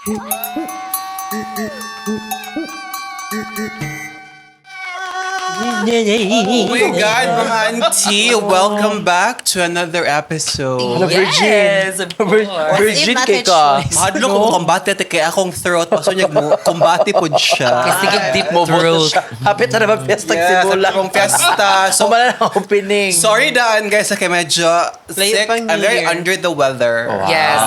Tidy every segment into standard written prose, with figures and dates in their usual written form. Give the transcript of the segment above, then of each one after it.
Oh my God, mga auntie! Welcome back to another episode. Yes, of course. Virgin If kay not a ka. choice. Mahadlok ko kumbate ate kay akong throat. Paso niya mo, kumbate po siya. Kasi sige, deep Mo throat. siya. Hapit na naman fiesta Yes, Simula. akong fiesta. So, So, wala na opening. sorry daan guys, kay medyo Layo sick. pang I'm very New Year. under the weather. Yes.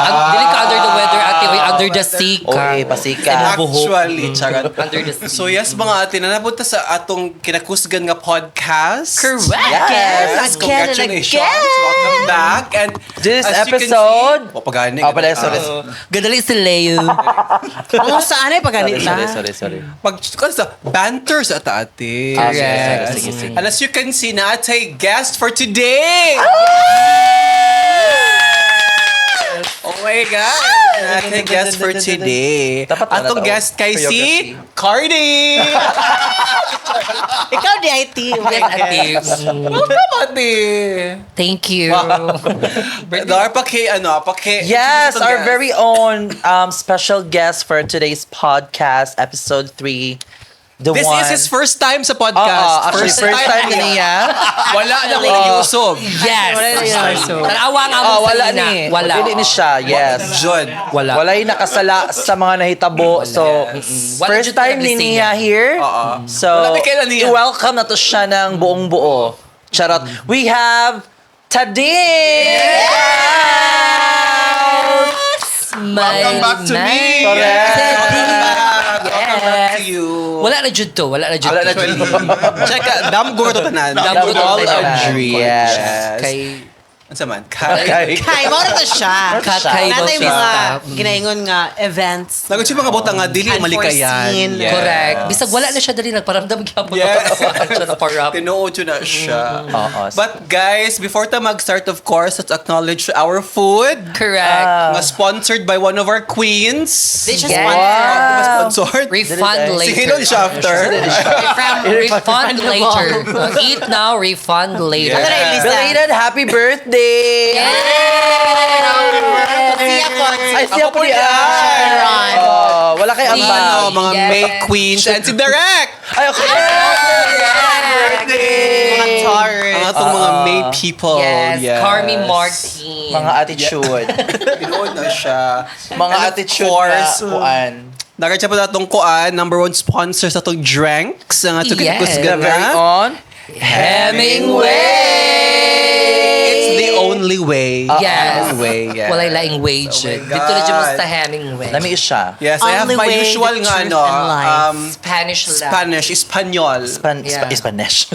Ang dili ka under the weather, ate, oy, under the sea ka. Okay, pasika. Sa imong buhok. Actually, charot. Under the sea. So yes, mga ate, na napunta sa atong kinakusgan nga podcast. Correct. Yes. Yes, Again and congratulations. again. Welcome back. And This as you can episode- see, oh, pagani. Oh, pala, sorry. Gadali si Leo. Ang saan ay paganit Sorry, na. sorry, sorry, sorry. Pag, kasi banter sa ata, ate. Ah, sige, Yes. sige, sige, sige. And as you can see, na ate guest for today. Oh my God! Ate guest for today. Dapat wala Atong tao. guest kay si Cardi! Ikaw, DIT. Yes, ate. Welcome, ate! Thank you. Dar, paki, ano, paki... Yes, introduce atong our guest. very own special guest for today's podcast, episode 3. The This one. is his first time sa podcast. Oo, actually, first time niya. Wala na ko Yusuf. Yes. Tanawa nga mo Oh, sa wala ina. ni. Wala. Dili ni siya, yes. Jud. Wala. Wala yung nakasala sa mga nahitabo. So, Wala first jud time ni naglising Nia niya. here. Oo. So, Wala may kailan niya. i-welcome na to siya ng buong buo. Charot. We have Tadin! Welcome back to me. Correct. Welcome back. Welcome back to you. Wala na jud to. Wala na jud Wala na to. jud. Check, dam guro to tanan. Dam We guro to all tanan. agree. Yes. Kay Ano man? Kay. Kay, mao na to siya. Kakay Natay Bautista. mga ginaingon nga events. Lagot siya mga bota nga, dili malikayan. Unforeseen. Yes. Correct. Bisag wala na siya dali nagparamdam gyapon. Yes. Siya na parap. Tinuod yun na siya. Oo. But guys, before ta mag-start, of course, let's acknowledge our food. Correct. Nga sponsored by one of our queens. They just Yes. want Sponsored. Refund Dili- later. Sige nun siya after. from Refund later. Eat now, refund later. Ano na, Elisa? Belated happy birthday! Siya ko. Ay, siya po Ako niya. Sharon. Oh, wala kay Si- ambag. Ano, mga Yes. May queens. And si Derek! Ay, okay. Mga Taurus. Ang atong mga May people. Yes. Carmi Martin. Mga attitude. Tinuod na siya. Mga And of attitude course, na kuan. Nakacha pa na atong kuan, number one sponsor sa atong drinks. Ang atong Yes. kinakusgan The very na. own. Hemingway! It's the only way. Yes. Only way, yes. Walay laing wage. Oh my Dito na dyan mo God. sa Hemingway. Lami siya. Yes, I have Only my way, usual the nga truth, ano, and life. Spanish lang. Spanish, Espanol. Spanish.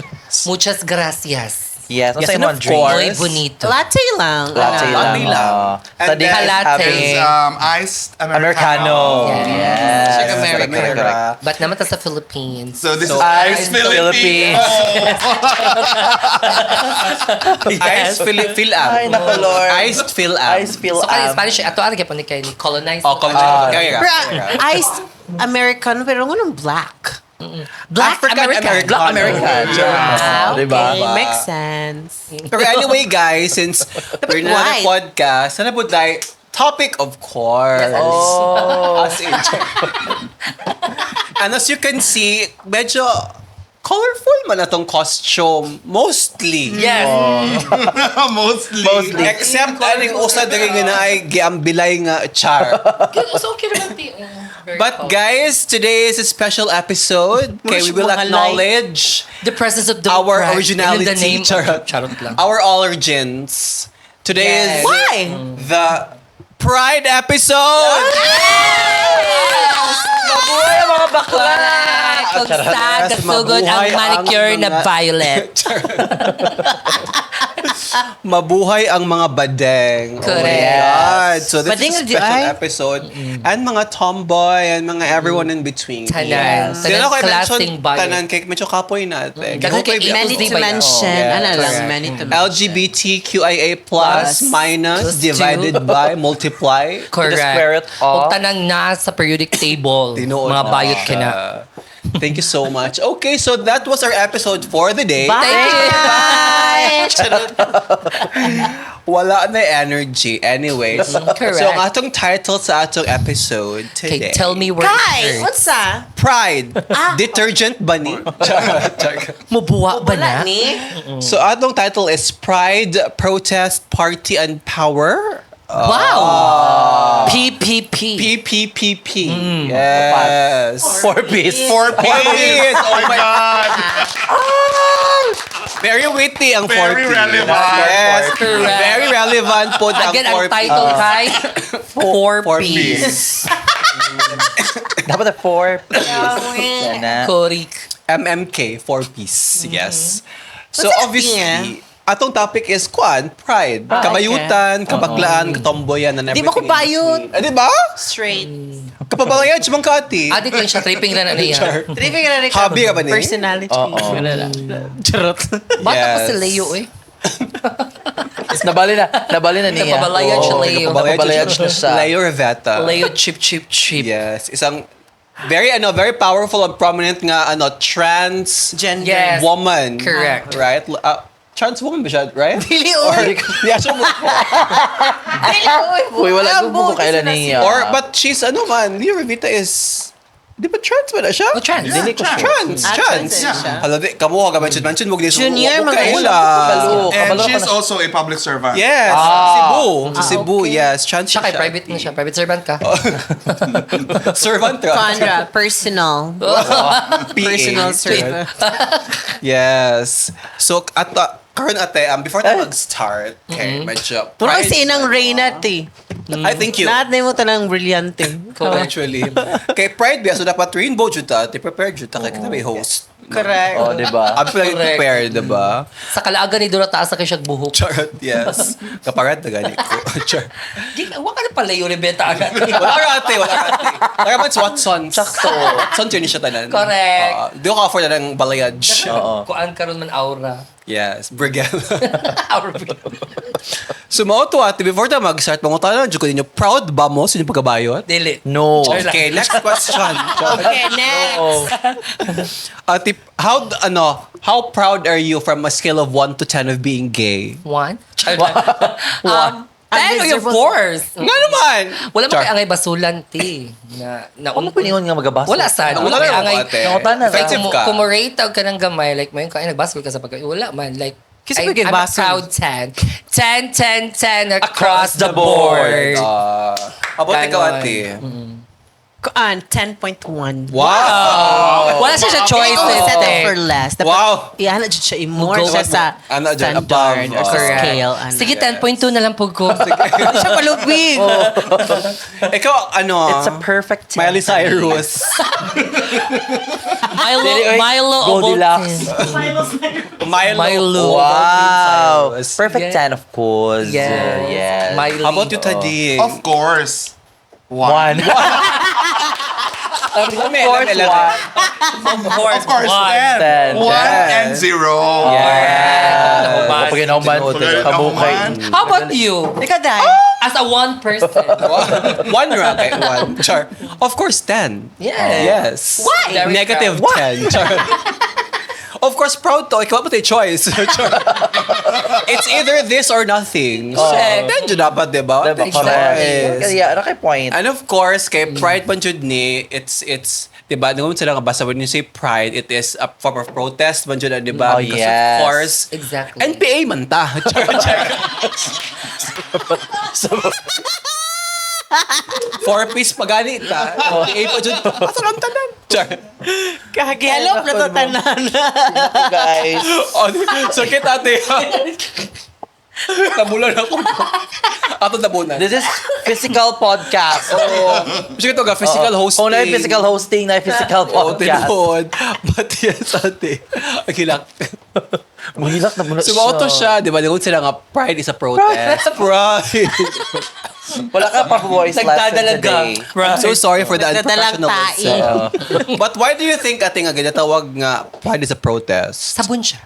Muchas gracias. Yes. Yes, Yes, and and of course- Muy bonito. Latte lang. Latte lang. Latte lang. Oo. And Tading then- is Latte. having Is iced Americano. Americano. Yes. Yes. Correct, correct, correct. But naman ta sa Philippines. So this So, is Iced iced Philippines. Iced Phil Am. Ay, naku, Lord. Iced Phil Am. Ice Phil So, kaya Am. Spanish, ato ano kaya po ni kayo ni colonize. Oh, come Ah. okay, Pero iced Americano, pero ngunong black. Black African American. American. Black American. Ah, okay. Diba? Makes sense. Pero anyway, guys, since we're in another white. podcast, sana po tayo, topic, of course. Oh. As in, and as you can see, medyo colorful man atong costume. Mostly. Yes. Mostly. Mostly. Except aning usa diri nga naay giambilay nga char. So, okay naman, ti. Very But cool. guys, today is a special episode. Okay, we will Mga light. acknowledge The presence of the our Christ originality. in the name of- Charot. Charot lang. Our origins. Today Yes. is Why? the Pride episode. Mabuhay ang mga bakla! Kung sa Yes, kasugod ang mabuhay ang manicure na violet. Mabuhay ang mga badeng. Oh my Correct. God. So this Badeng is a di special ay? episode. And mga tomboy and mga everyone in between. Tanan. Yes. Sino Tanan ko i-mention klaseng bayo. tanan kay medyo kapoy natin. Daghan kay Gihukoy Many Many to ba yun? mention. Yeah, Ano lang, correct. many to mention. LGBTQIA plus, Plus. minus Plus two. divided by multiply. Correct. The square root of- Ug tanang na sa periodic table. Tinuod mga na bayot siya. kina. Thank you so much. Okay, so that was our episode for the day. Bye! Thank you. Bye! Charot. Wala na energy. Anyways. Correct. So, ang atong title sa atong episode today. Okay, tell me where Kai, it hurts. unsa? Pride. Detergent bunny. Charot, charot. Mubuwa ba Wala na? ni. So, atong title is Pride, Protest, Party, and Power. Wow! PPP. PPPP. Yes. Four piece. Four Four piece. piece. Oh my God. Very witty ang Very 4P. relevant. Yes. Correct. Very relevant po ang Again, ang 4P. title kay Four Four Ps. Ps. Dapat na four piece. Sana. Korik. MMK, 4 piece. Yes. So What's that obviously, atong topic is kwan, pride. Kabayutan, kabaklaan, katomboyan, and Di everything ba ko in bayot? between. Eh, di ba? Straight. Kapabalayad, siyang kati. Adik lang siya, tripping lang na niya. Char. Tripping ka na rin. Hobby ka ba ni? Personality. Oo. Charot. Bata pa Yes. si Leo eh. Nabali na. Nabali na niya. Napabalayad siya, Oo, Leo. Napabalayad na siya. Leo Reveta. Leo chip chip chip. Yes. Isang very ano, very powerful and prominent nga ano, trans Gender. Yes. woman. Correct. Right? Trans woman ba siya, right? Dili, Or, oy. yeah, siya, Dili, oy. Uy, wala Ang ko buti kailan sila niya. or but she's ano man, Leo Revita is, di ba trans ba na siya? Oh, trans. Yeah, Dili ko sure. Trans, Ah, trans. trans siya. Hala, di, kamo ka mention mo Junior, mga kaila. Kabalo. And Kabalo ka she's na. also a public servant. Yes, Cebu. Sa Cebu, yes. Trans Siya kay private na siya. Private servant ka. Servant ra. Conra, personal. PA. Personal servant. Yes. So, at karon ate, before tayo mag-start, okay, medyo Puro pride- kasi inang Reyna, te. I thank you. Lahat na mo tanang brilyante. Correct. Actually. Kay Pride ba, so dapat rainbow jud ta, ate, prepare jud ta kay kita may host. Correct. Oh, di ba? Abi pa lang Correct. prepare, diba? Sa kalaagan ni Dora, taas na kayo siyang buhok. Charot, yes. Kaparad na gani ko. Char. Di, wag ka na palayo ni Beta agad. Wala ra ate, wala ra ate. Tara man Watsons. Sakto. Watsons yun siya tanan. Correct. Di ko ka-afford na ng balayage. Oo. Kuan karon man aura. Yes, Brigel. Aura. So mao to ate, before ta mag-start, mangutana na jud ko ninyo, proud ba mo sa inyong pagkabayot? Dili. No. Okay, next question. Okay, next. Ate, how ano, how proud are you from a scale of 1 to 10 of being gay? One. Charot. 10 or Undeservable. fours. Nga naman! Wala mo Char. kay angay basulan, ti. Na, na, Ano piningon nga magabasa? Wala sad. Wala Wala kay naman angay. ate. Nangutana na. Offensive ka. Kumurate ka ng gamay, like, mayon ka, ay, nagbasol ka sa pagka. Wala man. Like, Kasi pwede I'm a basol. proud 10. 10, 10, 10 across the board. About ikaw, Ganon. ate. Kuan, 10.1. Wow! Wala siya siya choices. Oh, settle eh. for less. Dapat, Wow. Iana dyan siya, i-more Go siya sa Ano dyan, standard above, or sa oh. scale. Ano. Sige, 10.2 na lang po ko. Hindi siya palugwig. Ikaw, ano? It's a perfect 10. Miley Cyrus. Milo, Dili, oy. Milo Goldilocks. Milo. Milo. Wow. Cyrus. Perfect Yeah. 10, of course. Yes. Yes. Miley. How about you, Tading? Of course. One. One. Of Of course, one. Of course, Of course, one. 10. Ten. One Yes. and zero. Yeah. Kapag Kapag Kabukay. How about you? Ikaw, Dai. As a one person. One rank eh, one. Char. Of course, 10. Yes. Yes. Why? Very Negative proud. 10. Char. Of course, proud to. Ikaw pa tayo choice. Char. It's either this or nothing. So, Correct. 10 jud dapat, diba? Diba? Take Correct. choice. Kaya, ano kay point? And of course, kay pride man jud ni, it's diba, nung sila nga basta when you say pride, it is a form of protest man jud, diba? Oh, Because yes. of course, Exactly. NPA man ta. Char, char. Four piece pa gani ta. NPA pa jud. Asa lang tanan? Char. Kagihalop na to tanan. Guys. Oh, sakit ate. Tabulan ako. Ato tabunan. This is physical podcast. Oh, sige to ga physical hosting. Oh, na physical hosting, na physical Oh, podcast. tinuod. But yes, ate. Okay lang. Mahilak na muna So, mao to siya, di ba? Lingon sila nga, pride is a protest. Pride. Wala ka pa voice lesson Nagdadalaga. today. I'm so sorry for the Nagdadalang unprofessionalism. But why do you think, ate, nga ginatawag nga pride is a protest? Sabon siya.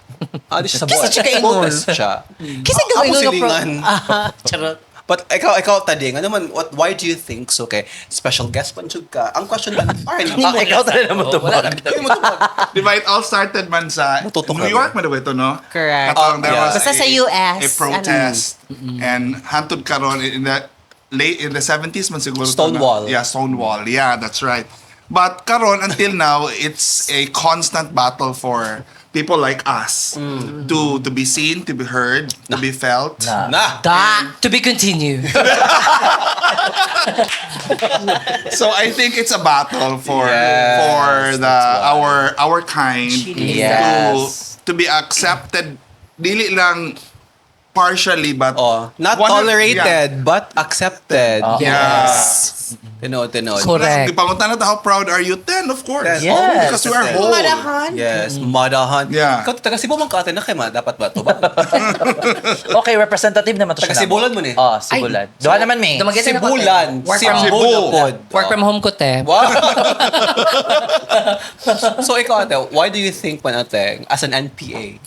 Ah, di siya sabon. Kasi siya kaingon. Protest siya. Kasi Ako gawin nga silingan. Ah, charot. But ikaw, Tading, ano man, why do you think so? Okay, special guest man jud ka. Ang question lang, parang, Ah, ikaw talaga mo Oh, wala tubag. lang. Ay, mo tubag. Di ba, it all started man sa Matutok New kami. York man ito, no? Correct. Katong there Yeah. was Basta sa US, a protest. And hantod karon in the late in the 70s man siguro to na. Stonewall. Yeah, Stonewall. Yeah, that's right. But karon until now, it's a constant battle for people like us to be seen, to be heard, to be felt. Na. Na! Da. To be continued. So I think it's a battle for Yes, for the that's why. our kind Yes. to be accepted dili lang partially but Oh, not one- tolerated, but accepted. Oh. Yeah. Yes. Tinood, tinood. Correct. Gipangutan na how proud are you? 10, of course. 10. Yes. Because we are whole. Madahan. Yes, madahan. Yeah. Ikaw, taga Cebu man ka ate na kay ma, dapat ba to ba? Okay, representative naman to Taga siya. Sibulan mo ni. Oh, Sibulan. Duha naman mi. Dumaguete na ko, te. Sibulan. Work from, Cebu Cebu. na pod. work from home ko, te. Wow. So ikaw ate, why do you think man ate, as an NPA,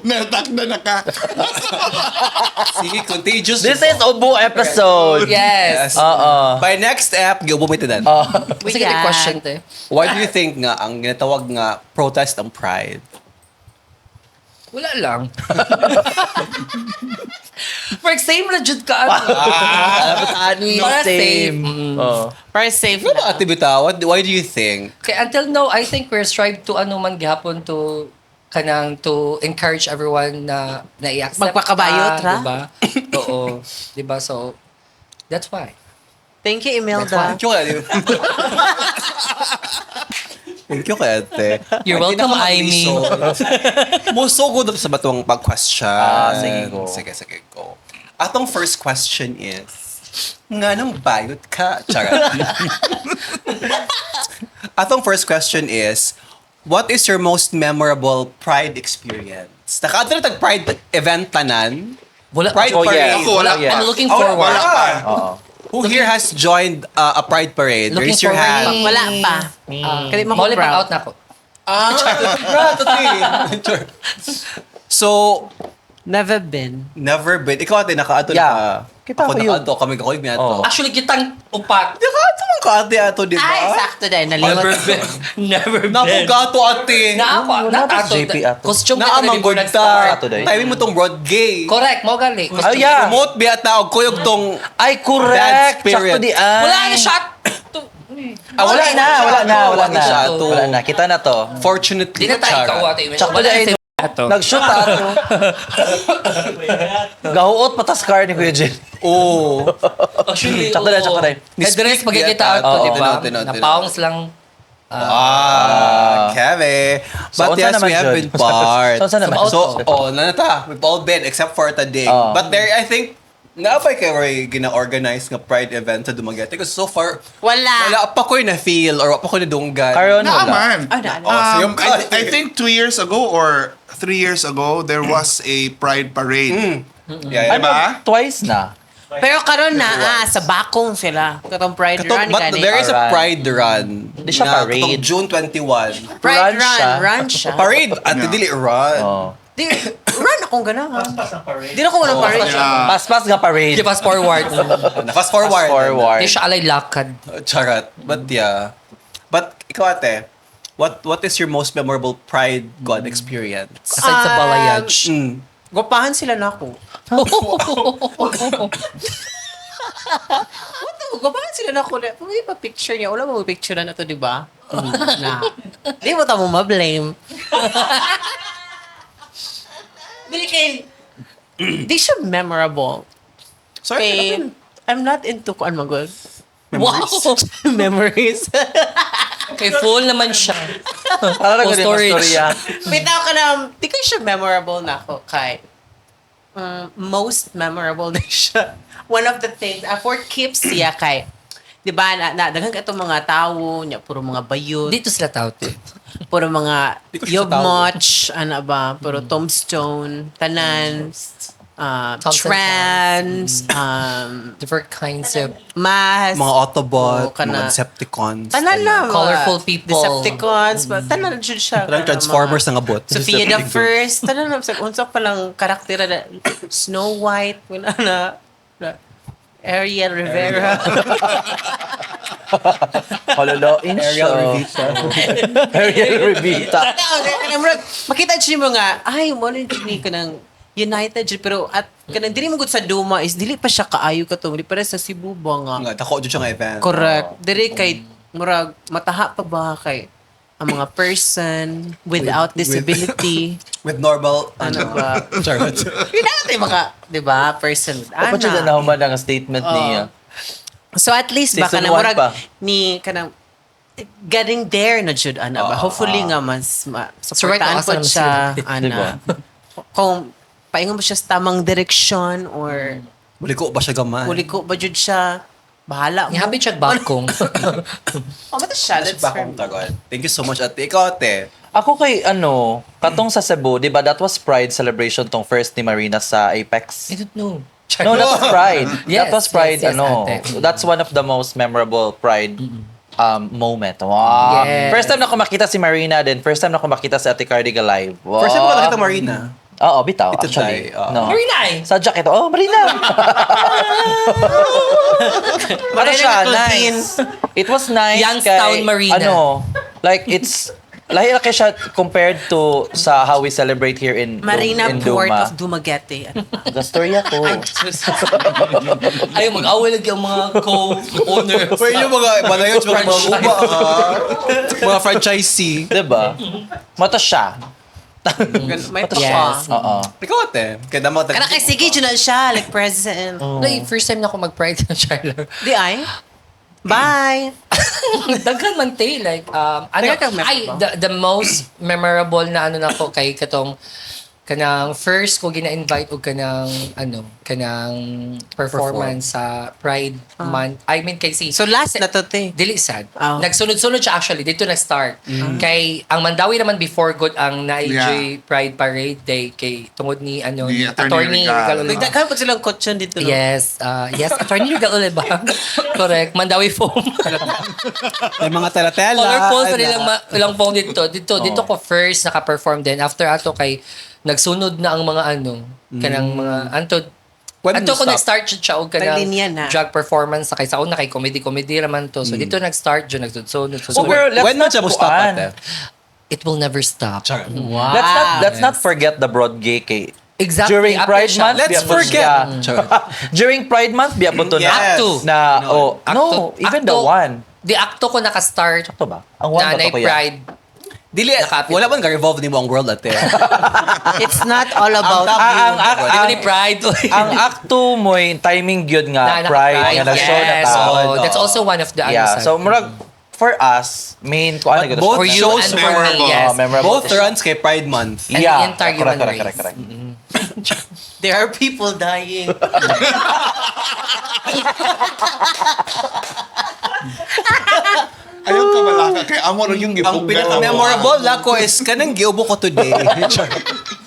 Natakda na ka. sige, contagious. This is Obo episode. Yes. Yes. Oo. By next app, giubo mo itinan. Sige, Yeah. question, te. Why do you think nga ang ginatawag nga protest ang pride? Wala lang. For same na jud ka. Ano. Ani, Para same. safe. Mm. Oh. Para safe Ano ba na. ate Bita? Why do you think? Kay until now, I think we're strive to ano man gihapon to kanang to encourage everyone na na i-accept Magpakabayot, ka, ra? diba? Oo. Diba? So, that's why. Thank you, Imelda. Thank you kay Thank you kay ate. You're Ay, di na welcome, ka Amy. mag-reason. Mo so good sa batong pag-question. Ah, sige, go. Sige, sige, go. Atong first question is, nga nang bayot ka? Charot. Atong first question is, what is your most memorable pride experience? Naka-adto na tag pride event tanan? Wala. Pride Oh, parade. yes. Ako, wala Oh, yes. I'm looking Oh, forward. wala pa. Oo. Who here has joined a pride parade? Looking Raise your forward. hand. Wala pa. Kaya mo ko Mauli pag proud. out na ako. Ah, totoo. So, Never been. never been. Ikaw ate, naka-ato Yeah. na ka. Kita Ako ko yun. naka-ato, kami kakoy, may ato. Oo. Actually, kitang upat. Naka-ato man ka ate ato, di ba? Ay, sakto din. Nalimot. Never been. Never been. Napugato ate. Na ako. Wala Na ba ato. JP ato? Costume Na kita na amang before gud nag-start. ta. Ato day. Timing mo tong broad gay. Correct, mo gali. Oh, yeah. Promote biya tao kuyog tong Ay, Bad correct. spirit. Sakto di ay. Wala na shot. Ah, Wala na, wala na, wala na. siya ato. Wala na. Kita na to. Fortunately, Di na tayo Chara. ikaw ate. Tsaka Wala di ay- na ato. Nag-shoot ato. Gahuot patas car ni Kuya Jin. Oo. Actually, Tsaka na, tsaka na. Headdress pagkikita Ni-speak ato, di ba? Tino, tino, tino. Napaungs lang. Ah, Keve. So, But unsa yes, naman, we have Jud? been part. So, unsa naman? So, oh, nanata. We've all been except for Tading. Oh. But there, I think, naapay kayo may gina-organize nga pride event sa Dumaguete. Because so far, Wala. wala pa ko'y na-feel or wala pa ko'y nadunggan. Karon Naa wala. man. Ah, naa. Oh, so yung I think 2 years ago or 3 years ago, there was a pride parade. Yeah. Ano, Diba? twice na. Pero karon na ah, sa bakong sila. Katong Pride Katong, Run but gani. there is a Run. pride run. Di siya na parade. Katong June 21. Pride Run Run, siya. run siya. Parade! At Yeah. dili run. Oh. Di, run akong ganahan. Di na ko walang parade. Yeah. Paspas nga parade. Di fast forward. Na Fast forward. Fast forward. Di siya alay lakad. Charot. But yeah. But ikaw ate, what is your most memorable pride god experience? Aside sa balayage. Gwapahan sila na ako. What the? Gwapahan sila na ako. May pa picture niya. Wala mo picture na to, di ba? Na. Di mo tamo ma-blame. Dili kay di siya memorable. Sorry. Kay, I'm not into kuan magod. Wow! Memories. Kay full naman siya. Para O na storage. storya. Bitaw ka na, di ko siya memorable na ako kay most memorable na siya. One of the things, for keeps siya kay, di ba, na daghan ka itong mga tao, niya, puro mga bayot, Dito sila tao. puro mga Di ko siya tao. yogmoch, ano ba, puro tombstone, tanan. Thompson. Trans, Different kinds of mass, Mga Autobot, Oo, kana. mga Decepticons. Tanan na. Mga Colorful people. Decepticons. Tanan na jud siya. Parang Kana Transformers mga na nga bot. Sophia the First. Tanan na. Sa unsa pa lang karakter na Snow White. Wala na. Ariel Rivera. Halalain siya. Ariel Revita. Ariel Revita. Makita jud mo nga, ay, mo na jud ni kanang United jud pero at kanang dili mo gud sa Duma is dili pa siya kaayo kato, dili pa sa Cebu ba nga. Nga, dako jud siya nga event. Correct. Diri kay murag mataha pa ba kay ang mga person without disability. With normal, Ano ano, ba? Charot. Yun na natin mga, di ba, person with Dapat siya ana. na nahuman ang statement niya. So at least ba Season kanang 1 murag pa. ni kanang getting there na jud ana ba. Hopefully nga mas ma, So right now, suportahan asa po naman siya sila? ana. Diba? Kung paingon mo siya sa tamang direksyon or Muliko ba siya gamay? muliko ba jud siya, bahala mo. Ihabi siya bakong. Oh, bata siya. That's her. Bakong tagal. Thank you so much, ate. Ikaw, ate. Ako kay ano, katong sa Cebu, di ba that was Pride celebration tong first ni Marina sa Apex? I don't know. No, that was Pride. Yes, that was Pride, yes, yes, ano. ate. That's one of the most memorable Pride moment. Wow. Yes. First time na ako makita si Marina din. First time na ako makita si Ate Cardiga live. Wow. First time ko nakita Marina. Oo, bitaw, Ito actually. tayo, oo. No. Marina eh. Sa jacket. Oh, Marina! Ano Marina siya, Claudine. nice. It was nice. Youngstown kay, Marina. Ano, like it's, lahi na kay siya compared to sa how we celebrate here in Marina in Port Duma. of Dumaguete. Gastorya ko. Ay, mag-away lagi ang mga co-owners. Pero yung mga, balayo, mga mga uba, ah. Mga franchisee. Diba? Mata siya. May Mata pa siya. Yes. Oo. Ikaw, ate. Kaya damo, Kana kay sige jud na siya like present. Like, first time na ako mag-pride na Charlotte. Di ay. Bye. Daghan man te like ano Daghan kang ay memorable. the most memorable na ano nako kay katong kanang first ko gina-invite og kanang ano kanang performance sa Pride Month. I mean kay si So last na to te. Dili sad. Oh. Nagsunod-sunod siya actually dito nag-start. Kay ang Mandawi naman before good ang naij Pride Parade Day kay tungod ni ano Ni ni Attorney Attorney Regal. Regal Oliva. Nagdaghan pa silang kotse dito. No? Yes, yes, Attorney Regal Oliva. Correct. Mandawi foam. May mga tela-tela. Colorful sa Ala. nilang ilang phone dito. Dito dito ko first naka-perform din. After ato kay nagsunod na ang mga ano kanang mga anto When Anto you ko stop? nag-start jud siya og kanang Naglinya na. drag performance sa kay sa una kay comedy comedy raman to. So dito nag-start jud nagsunod Oh, sunod. pero let's When not na siya mo stop, kuan. ate? It will never stop. Charot. Wow. Let's not forget the broad gay kay Exactly. During After Pride siya. Month, Let's biya po forget. siya. Charot. During Pride Month, biya po to na. Yes. Act two. Na, oh, Acto- no, even the acto- one. Di akto ko naka-start Ito ba? Ang one na ba to, nay kuya? Pride. Dili, Nakapit. wala man ka-revolve nimo ang world, ate. It's not all about Ang you. Ang, Di ba ni Pride? ang act 2 mo yung timing yun nga, Na Pride, naka-Pride. nga na-show na Yes. tao. So, that's also one of the ano Yeah, sa- so murag, for us, main, kung ano But both for you shows and for me, memorable. yes. Oh, memorable. Both runs kay Pride Month. And yeah, the entire correct, human correct, race. correct, correct. There are people dying. Ayaw ka malaka. Kay amo rin yung Ang gipugnan. pinaka-memorable lako is kanang giubo ko today. Charot.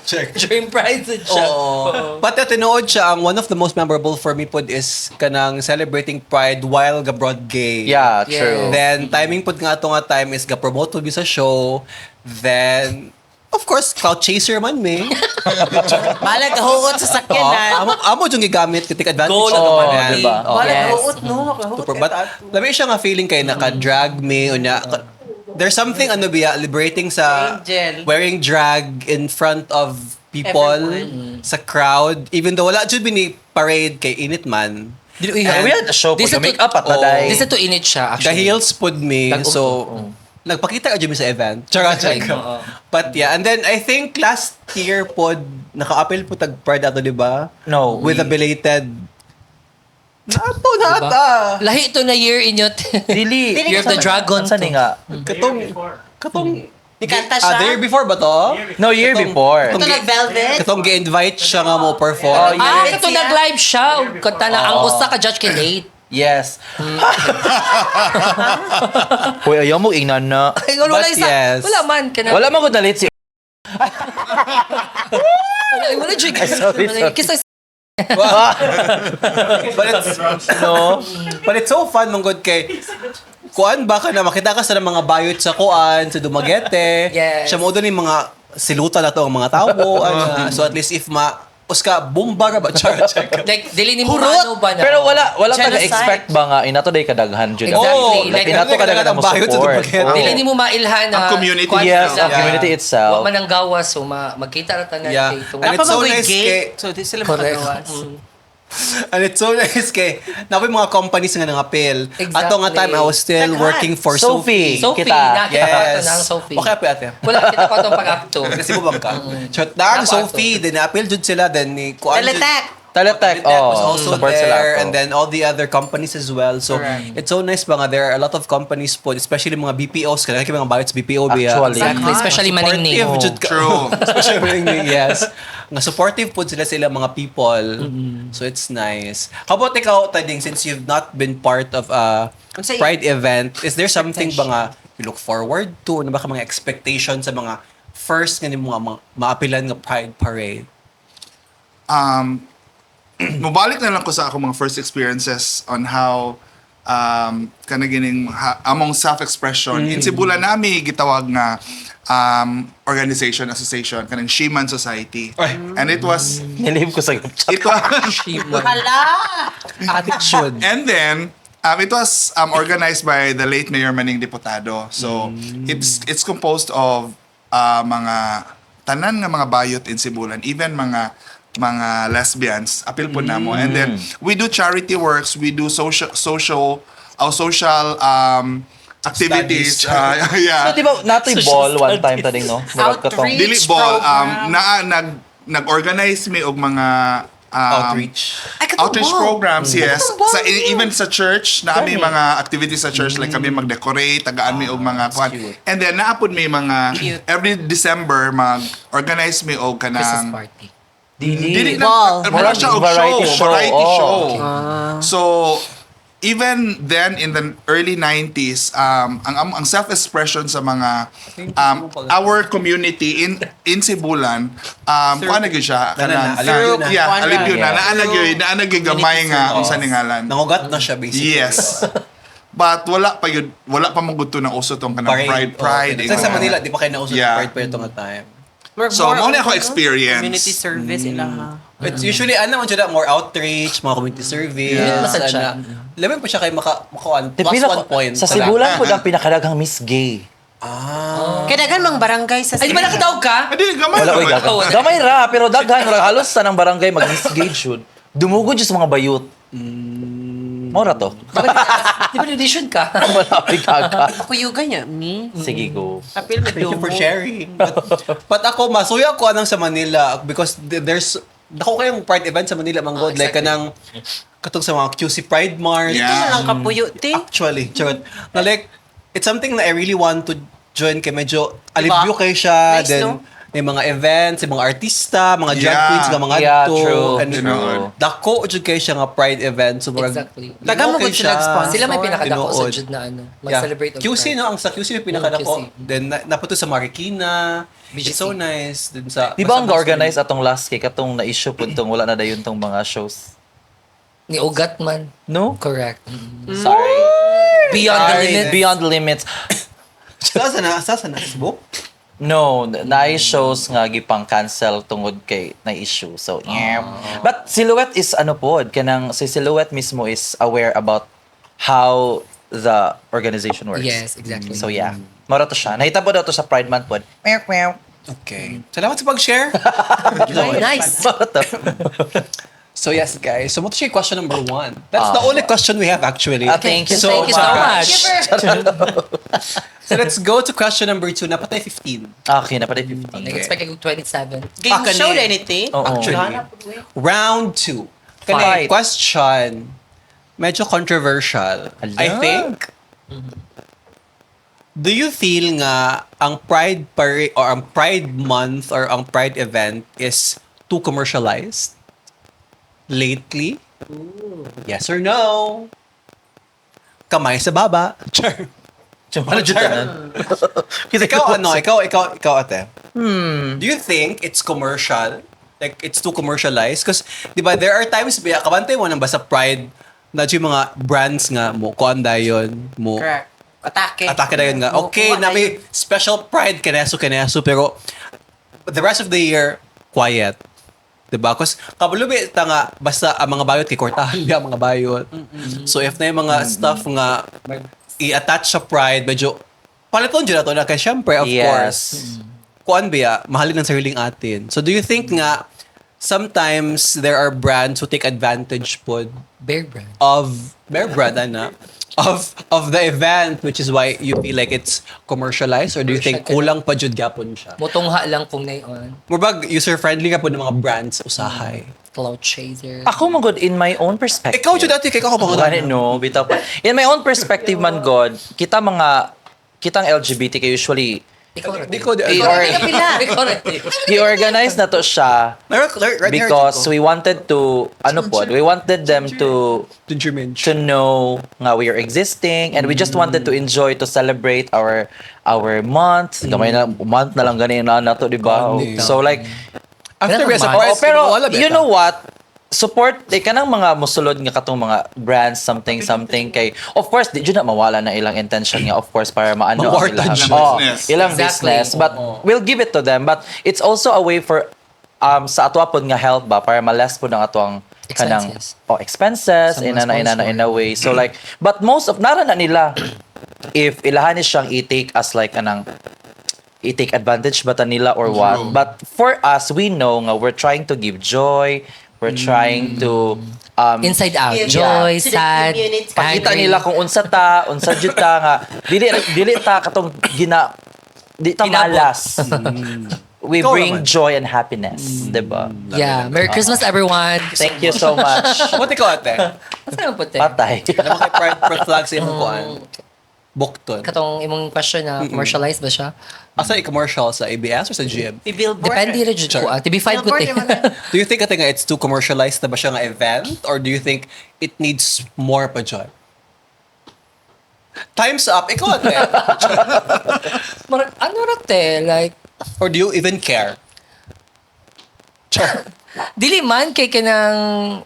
Check. During Pride siya. Oo. Pati tinuod siya, ang one of the most memorable for me pod is kanang celebrating Pride while ga broad gay. Yeah, Yes. true. Then, timing pod nga ato nga time is ga-promote pod mi sa show. Then, of course, cloud chaser man me. Balag huot sa Oo, sakyanan. amo yung gigamit, take advantage Go na na naman. Oo, yan. diba? Oo. Balag Yes. huot no. Makahuot Super. But labi siya nga feeling kay naka-drag me unya. There's something ano biya liberating sa Angel. wearing drag in front of people Everyone. sa crowd even though wala jud ni parade kay init man. Dili, uy, We had a show po, This the is to- make-up at taday. This is to init siya, The actually. heels pud me Tag-um- so nagpakita ka jud mi sa event. Charot Exactly. check. Oo. But yeah, and then I think last year pod naka-appeal po tag Pride ato, di ba? No, With a belated Nato na Diba? ata. Lahi ito na year inyo. Dili. Year of the Dragon Saan to. nga? Katong Nikanta Ah, siya. the year before ba to? No, year before. Ito nag-velvet. Katong gi-invite siya nga mo perform. Oh, yeah. Ah, kato nag-live siya. Kanta na ang usa ka judge kay late. Yes. Hoy, ayaw mo ingnan na. Ay, wala But isa. yes. Wala man. Kana, Wala man gud na late si Wala, wala, Ay, sorry, sorry. Kisa But it's No? But it's so fun manggod kay kuan ba ka na makita ka sa mga bayot sa kuan sa Dumaguete. Yes. Siya mo doon yung mga silutan na to ang mga tao. Ana. So at least if ma uska bomba ra ba, char check. Like, dili ni mo Hurot! ano ba na. Pero wala Genocide. taga-expect ba nga inato day kadaghan jud. Exactly. Oh, Like, Like, inato kadaghan ang ang bayot sa support. Dumaguete. Oo. Dili ni mo mailhan na Ang community. kuwan Yes, sila. ang community itself. Wa man ang gawas so magkita ra tanan Yeah. kay itong And it's so Napamagoy nice gate. kay- So, di sila Correct. makagawas. And it's so nice kay napoy mga companies nga nangapil. Exactly. Ato nga time I was still Daghan. working for Sophie. Sophie. Sophie, Kita. nakita ko ato Yes. na ang Sophie. Okay pa ate. Wala kita ko atong pag-acto. Kasi mo bang ka? Shot na ang Napo ato. Sophie, then naapil jud sila then ni kuan jud- Teletech. Teletech, Teletech was oh, also support sila there ato. and then all the other companies as well. So Correct. it's so nice ba nga there are a lot of companies po, especially mga BPOs kaya mga bayot sa BPO biya. Actually. Exactly, especially maningning. Supportive jud ka. True. Especially maningning, yes. Nga supportive po sila sa ilang mga people. So it's nice. How about ikaw, Tading, since you've not been part of a Unsay- Pride event, is there something ba nga you look forward to? Ano ba ka mga expectations sa mga first nga nimo nga maapilan nga Pride Parade? Mubalik na lang ko sa akong mga first experiences on how kana gining among self-expression in Cebu nami gitawag nga organization association kanang Shiman Society, Ay. and it was Nilihim ko sa group chat. it was Hala! Attitude. And then it was organized by the late Mayor Maning Diputado. So it's composed of mga tanan nga mga bayot in Sibulan, even mga lesbians, apil po namo. And then we do charity works, we do social social our social activities. Studies. Yeah. So, di ba, natoy ball one time tading, no? Murag katong- Outreach. Dili ball program. na nag-organize mi og mga Outreach. Ay, katong outreach ball. programs, yes. Katong ball Sa yun. even sa church, na may mga activities sa church like kami mag-decorate, tagaan mi og mga kwan. Cute. And then naapod may mga Cute. every December mag-organize mi og Christmas kanang party. Dili. Dili na Ball. mura siya og Variety show, show. variety Oh, show. okay. So even then in the early 90s, ang self-expression sa mga our community in Sibulan, kuan na gyud siya Na, na, kanang alipyo na. yeah, Kuan na. alipyo na, Yeah. naa na gyud gamay nga unsa ni ngalan. Nangugat na siya basically. Yes. But wala pa yun, wala pa mong gusto na uso tong kanang pride pride. Oh, sa Manila, di pa kayo nauso Yeah. yeah. Pride Parade nga time. So, More mao na on, ako ano, experience. community service ila ha. It's usually, ano man siya, more outreach, mga community service. Yeah. Masad siya. Ana. Laban pa siya kay maka Di, plus pila one ko- point. Sa Sibulan po ang pinakadaghang Miss Gay. Ah. Kaya daghan mang barangay sa Ay, di ba nakadaog ka? Ah, dili gamay Wala naman. oy daghang. Gamay ra pero daghan ra halos sa nang barangay mag Miss Gay jud. Dumugod jud sa mga bayot. Mora to. Di ba audition ka? Wala oy gaga. Ako yuga niya, me. Sige go. Apil mo Thank you for sharing. But ako, masuya ko anang sa Manila because there's, dako kayong pride event sa Manila, manggod. Oh, Like, exactly. kanang, katong sa mga QC Pride March. Yeah. Ito na lang kapuyo, te. Actually, charot. Na like, it's something na I really want to join kay medyo alibyo kayo siya. Nice, then, no? may mga events, may mga artista, mga drag queens nga mga Yeah, to. true. And Tinuod. dako jud kayo siya nga pride event. So, murag, Exactly. Daghan mo okay gud sila sponsor. Sila may pinakadako sa Tinuod. jud na ano, mag-celebrate og QC Pride. no, ang sa QC may pinakadako. Mm, QC. Then naputo sa Marikina. BGC. It's so nice. Then sa Di ba ang basta- organize atong last kay katong na-issue pud tong wala na dayon tong mga shows? Ni Ugat man. No? Correct. Sorry. Beyond the Sorry. limits. Beyond the limits. Sa na sa na Facebook? No, naay shows nga gipang cancel tungod kay na issue. So, yeah. But Silhouette is ano pod, kanang si Silhouette mismo is aware about how the organization works. Yes, exactly. So yeah. Mara to siya. Nahitabo daw to sa Pride Month pod. Meow meow. Okay. Salamat sa pag-share. Nice. Mara to. So yes, guys. So mo to siya question number one. That's the only question we have actually. Ah, thank you so so Thank you so much. So let's go to question number two. Napatay 15. Okay, napatay 15. Nag-expect ako 27. Game Ah, kani. show na anything. Oo. Actually. Round two. Kani, Fight. question. Medyo controversial. Ala. I think. Do you feel nga ang Pride Parade or ang Pride Month or ang Pride event is too commercialized lately? Yes or no? Kamay sa baba. Char. Ano jud tanan? Ikaw ano, ikaw ate. Do you think it's commercial? Like, it's too commercialized? Because, di ba, there are times, biya, kabantay mo nang basta Pride, na yung mga brands nga mo, kuan dayon, mo, Correct. Atake. atake dayon nga. Mo- Okay, kuha na may special Pride kaneso kaneso, pero the rest of the year, quiet. Diba? Kasi kabalo ba ta nga, basta ang mga bayot kay kortahan biya ang mga bayot. So if na yung mga stuff nga i-attach sa Pride, medyo paliton dyan na to na kay syempre, of course, kuan biya, mahalin ang sariling atin. So do you think nga sometimes there are brands who take advantage pod Bear Brand. of Bear Brand ana of the event, which is why you feel like it's commercialized, or do you think kulang pa jud gapon siya? Mutungha lang kung nayon. Murag user friendly ka po ng mga brands usahay. Cloud chaser. Ako man good in my own perspective. Ikaw jud dati kay ako pa Gani, no, bitaw pa. In my own perspective man God, kita mga kitang LGBT kay usually Ikaw ra. Di ko di Or- Ikaw ra. i-organize na to siya because we wanted to ano po, we wanted them to know nga we are existing and we just wanted to enjoy to celebrate our month. Gamay na month na lang gani na nato, di ba? Gani. So like After Kailangan sa man. price, Oo, pero wala ba you ta? know what? Support eh kanang mga musulod nga katong mga brands something something kay of course di jud na mawala na ilang intention nga of course para maano ang Mawarta ilang jud. oh, Business. ilang Exactly. business but we'll give it to them, but it's also a way for sa atwa pod nga help ba para ma-less pod ang atwang kanang Expenses. oh expenses Sa mga inana inana sponsor. in a way, so like but most of nara na nila if ilahan ni siyang i-take as like anang i-take advantage ba ta nila or what. True. But for us, we know nga we're trying to give joy. We're trying to Inside out. Give Joy, to the sad, community. pakita angry. nila kung unsa ta, unsa jud ta nga dili dili ta katong gina di ta Ginabot. malas. We Ikaw bring naman. joy and happiness, 'di ba? Yeah. Merry Christmas, everyone. Thank you so much. What ikaw ate? Asa naman po, te? Patay. Ano kay Pride Pride flag sa imong kuan? Bukton. Katong imong question na commercialized ba siya? Asa i-commercial sa ABS or sa GM? Billboard. Depende rin jud ko. TV5 ko, Billboard te. naman na. Do you think ate nga it's too commercialized na ba siya nga event or do you think it needs more pa dyan? Time's up. Ikaw ate. Ano ra, te? Like, Or do you even care? Char. dili man kay kanang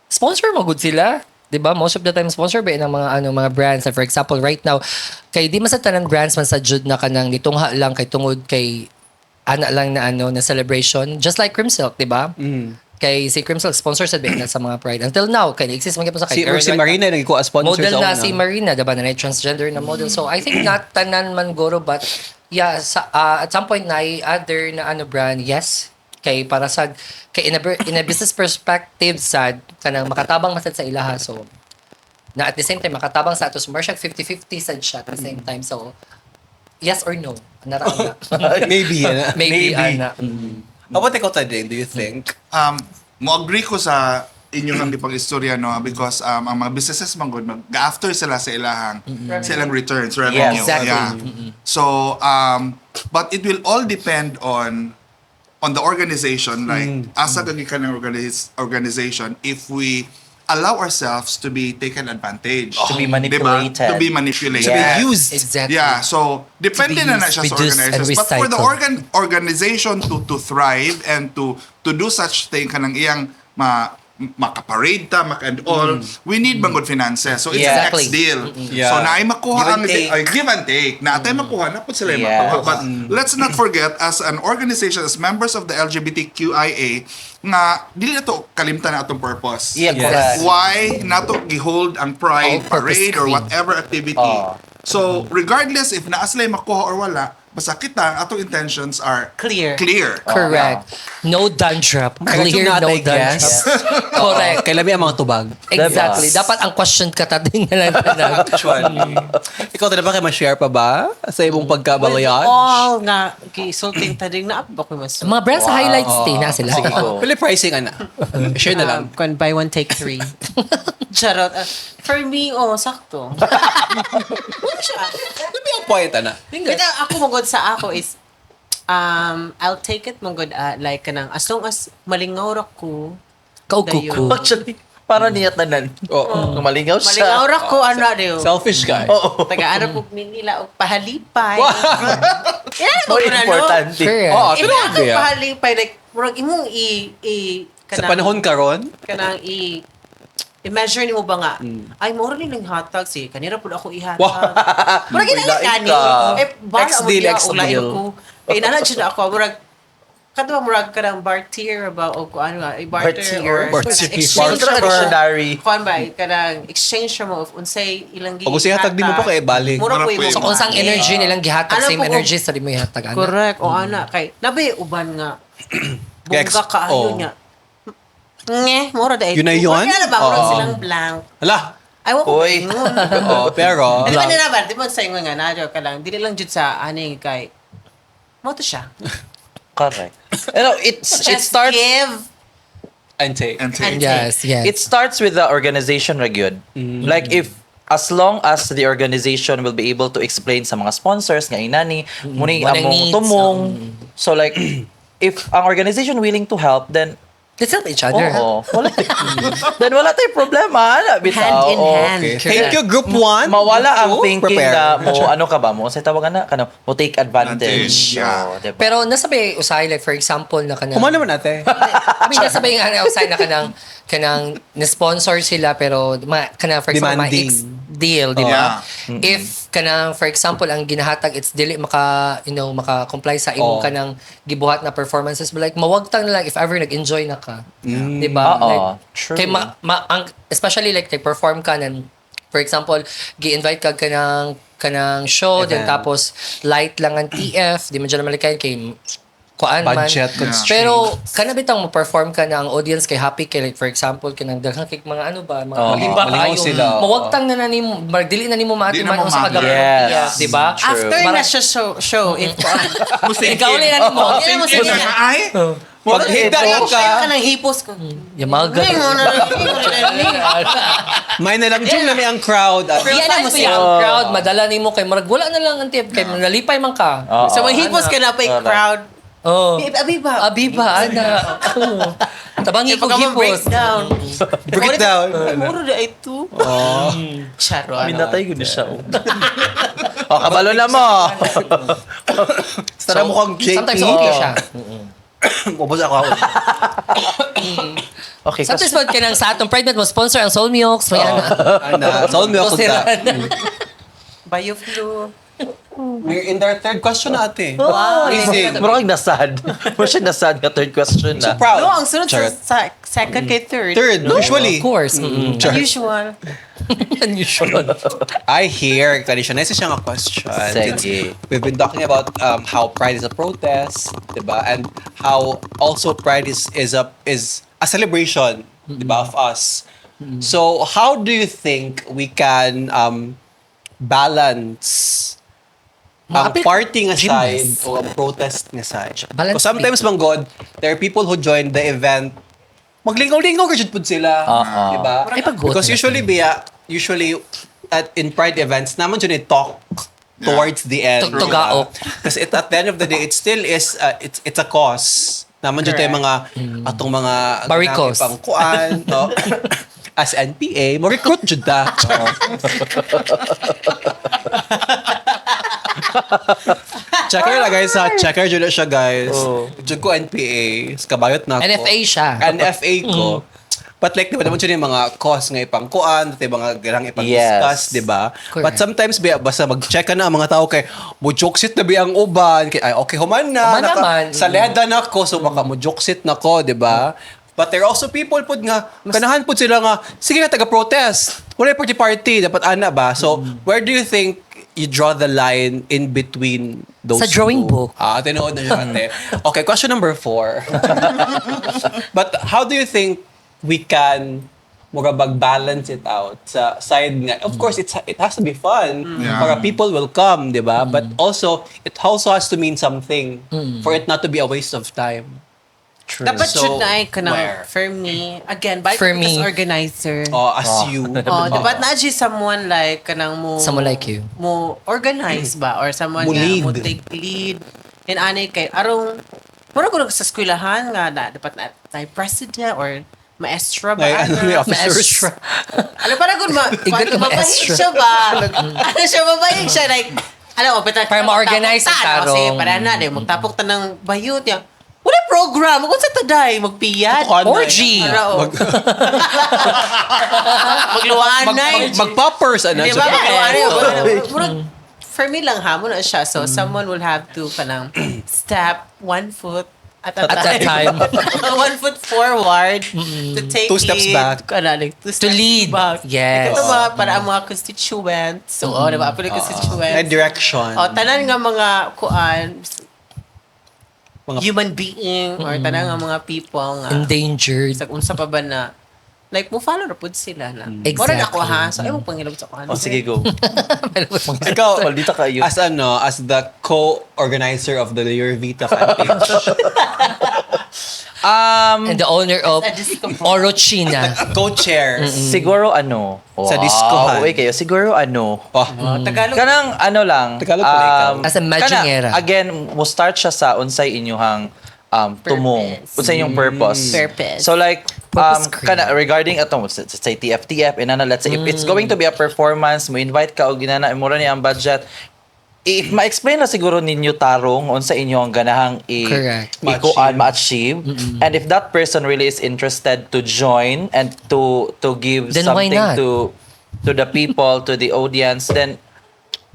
sponsor mo good sila. 'Di ba? Most of the time sponsor ba ng mga ano mga brands. Like, for example, right now kay di man sa tanan brands man sa jud na kanang gitungha lang kay tungod kay ana lang na ano na celebration just like Cream Silk, 'di ba? Kay si Cream Silk sponsor sad ba na sa mga Pride. Until now kay exist man gyud pa sa Si, kay or si right Marina nagkuha sponsor model sa na una. si Marina, diba? Na transgender na model. So, I think not tanan man guro, but yeah, sa, at some point na other na ano brand, yes, kay para sa kay in a business perspective sad kanang makatabang masad sa ilaha, so na at the same time makatabang sa ato, so more siya 50-50 sad siya at the same time, so yes or no nara na. Maybe. Ana. Maybe, ana. How about ikaw Tading? Do you think? Mo agree ko sa inyong ang gipang istorya no because ang mga businesses man gud mag after sila sa ilahang sa ilang returns revenue. Yes. Exactly. Yeah. So but it will all depend on the organization, like asa kag gikan ng organization if we allow ourselves to be taken advantage, To be Diba? manipulated. To be manipulated. To be Yes. used. Exactly. Yeah, so depende To be na na used, siya sa reduced, and organizers. But for the recycled. organization to thrive and to do such thing kanang iyang makaparade ta, maka and all, we need man good finances. So it's Exactly. an X deal. Yeah. So naay makuha Give and ang take. ay, give and take. Na atay makuha na pud sila yung makuha. But let's not forget as an organization, as members of the LGBTQIA, nga dili na to kalimtan na atong purpose. Yeah, Yes. correct. Why nato gihold ang pride All-purpose parade or cream. whatever activity. Oh. So regardless if naa sila makuha or wala, basta kita atong intentions are Clear. Clear. Correct. No dandruff. Kaya Clear, not, no I guess. dandruff. Correct. Kailan may ang mga tubag? Exactly. Diba? Dapat ang question ka tating na lang tanan. Actually. Ikaw talaga ba kayo ma-share pa ba sa imong pagkabalayage? With all nga, gisulting ta din na ba ko mas. Mga brands sa highlights, te, na sila. Sige go. Pili pricing, ana. Share na lang. Kung buy one, take three. Charot. For me, oh, sakto. Wala siya. Ano ba yung point, ana? But ako mangod sa ako is, I'll take it mangod, like, kanang, as long as malingaw ra ko, Kaukuku. Dayon. Actually, Para niya tanan. Oo. Kung malingaw siya. Malingaw ra ko ano diyo. Selfish guy. Oo. Taga-ano po nila og pahalipay. Yan More mo na no. importante. Correct. Oo, If tinuod ako niya. pahalipay like murag imong i Sa panahon karon, kanang i-measure nimo ba nga ay mo rin ning hatag si kanira pud ako ihatag. Wow. Murag Uy, ina lain gani. ka. Eh bar Ex-deal, ex-deal. ko. Kay inana jud ako murag kadto murag kanang barter ba o kung ano nga, eh, barter Bartier. or Bartier. kanang exchange Barter. or Dictionary. kuan ba kanang exchange mo of unsay ilang Pag unsay hatag di mo pa kay balik. Mura po Mura po imo. So kung saan energy nilang gihatag, Ano same po kung- energy sa di mo ihatag ana. Correct. O ana kay nabay uban nga Ex- bongga kaayo oh. niya. Nge, mura dai. Yun na yun? Mura na ba mura Oo. silang blank. Hala. Ay, wa ko Uy. ingon. Oo, pero Di ba na ba? Di ba sa ingon nga na ka lang. Dili lang jud sa ani kay mo to siya. Correct. You know, it Just starts give and take. And take. and Yes. it starts with the organization ra gyud. Like if as long as the organization will be able to explain sa mga sponsors nga inani muni Walang among needs, tumong. So like if ang organization willing to help, then Let's help each other. oo, wala then wala tay problema ana bitaw. Hand in Oo. hand. Okay. Thank you, Group 1. Mawala ang thinking Prepare. na mo ano ka ba mo sa tawagan na kano mo take advantage. Advantage, yeah. Oo, diba? Pero nasa ba usahay like for example na kanang Kumano naman ate. I mean, nasa ba yung ano, usahay na kanang na-sponsor sila pero ma, kanang for example ma Demanding. deal, di ba? Yeah. If kanang for example ang ginahatag it's dili maka you know maka-comply sa imong Oh. kanang gibuhat na performances but like mawagtang na lang if ever nag-enjoy na ka. Di ba? Oo, Like, true. Kay ang, especially like perform ka nan for example, gi-invite ka kanang show then Event. tapos light lang ang TF, di man dyan naman kay kuan man. Budget constraints. Pero kana bitang mo perform ka na ang audience kay happy kay like for example kanang daghang kay mga ano ba mga Oo. malimba Malingaw kaayo. sila, oo. Mawagtang na na nimo dili na nimo Di na maatiman mo unsa ka ma- gapon Yes. TF, di ba? True. After na siya show if Ikaw ulit na nimo. Hindi na mo Thinking sige na, ay, Pag higda na ka, ka ng hipos ko. Yamaga. may na lang jung na may ang crowd. At, Yan na mo mo siya ang crowd madala nimo kay murag wala na lang ang TF kay nalipay man ka. Oo. So manghipos ka na pa Correct. crowd. Oh. Abiba. Abiba ana. Oo. Tabangi ko Pagka mo hipos. breakdown. Break it down. Muro na ito. Oh. Charo. Minatay ko na siya. Oh, oh kabalo na mo. Sana mukhang JP. Sometimes okay siya. Ubos ako. Okay, Sometimes pag kanang sa atong Pride Month mo sponsor ang Soul Milks may ana. Ana, sound mo ako Tosira ta. na. Bioflu. We're in our third question na ate. Wow. Amazing. Mura kang nasad. Mura siya nasad nga third question na. So proud. No, ang sunod Charot. sa second kay third. Third, usually. Of course. Mm. Charot. Unusual. Unusual. I hear kani siya. Nice siya nga question. Sige. Since we've been talking about how pride is a protest, diba? And how also pride is a celebration, diba, of us. So how do you think we can balance ang Maapil- party nga side Gymnast. o ang protest nga side? Balance So sometimes man God, there are people who join the event maglingaw-lingaw ka jud pud sila, Oo. diba? Ay, pag-vote Because na. usually biya, usually at in pride events naman jud ni talk towards the end. Tug- tugaok. Kasi at the end of the day, it still is it's a cause. Naman jud tayo mga atong mga Barikos. pangkuan to. As NPA, mo recruit jud ta. Checker na guys ha. Checker jud na siya guys. Oo. Jud ko NPA. Kabayot na ako. NFA siya. NFA ko. But like, di ba naman siya yung mga cause nga ipangkuan, di ba mga galang ipang-discuss, Yes. di ba? Correct. But sometimes, biya, basta mag-check ka na ang mga tao kay, mo joke sit na biya ang uban, kay, ay, okay, human na. Human naman. Sa leda na ko, so baka mo joke sit na ko, di ba? But there are also people pud nga, kanahan pud sila nga, sige na, taga-protest. Wala yung party-party, dapat ana ba? So, where do you think you draw the line in between those Sa drawing two? book. Ah, tinuod na siya, ate. Okay, question number 4. But how do you think we can murabag balance it out sa side nga? Of course, it has to be fun Yeah. para people will come, di ba? But also, it also has to mean something for it not to be a waste of time. True. Dapat So, should na ay kanang where? for me, again, by For me. as organizer. Oh, as you. Oh, dapat na siya someone like kanang mo Someone like you. Mo organize ba or someone Mo nga lead. mo take lead. And ani kay arong mura ko sa eskwelahan nga na dapat na tayo president or Maestra ba? Ay, ano Ano? ni officers. Maestra. Ano parang kung Igor ka mabait maestra. siya ba? Ano siya, mabait siya. Like, alam mo, pita, Para ma-organize ang Kasi tarong. para na, eh, magtapok ta ng bayot. Yan. Wala program. Kung sa taday, magpiyad. Tutukan na eh. Orgy. Para, oh. Magluwaan Mag, na. mag, mag-poppers, ano? Di ba? siya? Magluwaan na. Murag, for me lang ha, muna siya. So, someone will have to parang step one foot at a At a time. time. One foot forward to take Two steps lead. back. Ano, like, two steps lead. back. Yes. Like, ito mga, para ang mga constituents. So, oh, diba? Apple constituents. And direction. Oh, tanan nga mga kuan Mga- human being or tanan nga mga people nga Endangered. sa unsa pa ba na like mo follow ra pud sila na. Exactly. Mura na ako ha. So ay mo pangilab sa kuan. Oh, sige, go. Ikaw, Maldita kayo. as ano, as the co-organizer of the Yorvita fan page. And the owner of As a disco Orochina. Co-chair. Siguro ano. Wow, Sa diskohan. Okay kayo. Siguro ano. Oh. Tagalog. Kanang ano lang. Tagalog pala ikaw. As a majingera. Again, mo start siya sa unsay inyuhang tumong. Purpose. Unsay inyong purpose. Purpose. So like, Purpose cream. kana regarding atong say TFTF inana, let's say if it's going to be a performance, mo invite ka og inana mura ni ang budget. If ma-explain na siguro ninyo tarong unsa inyo ang ganahang i Correct. ikuan ma-achieve, and if that person really is interested to join and to give Then why something not? to the people, to the audience, then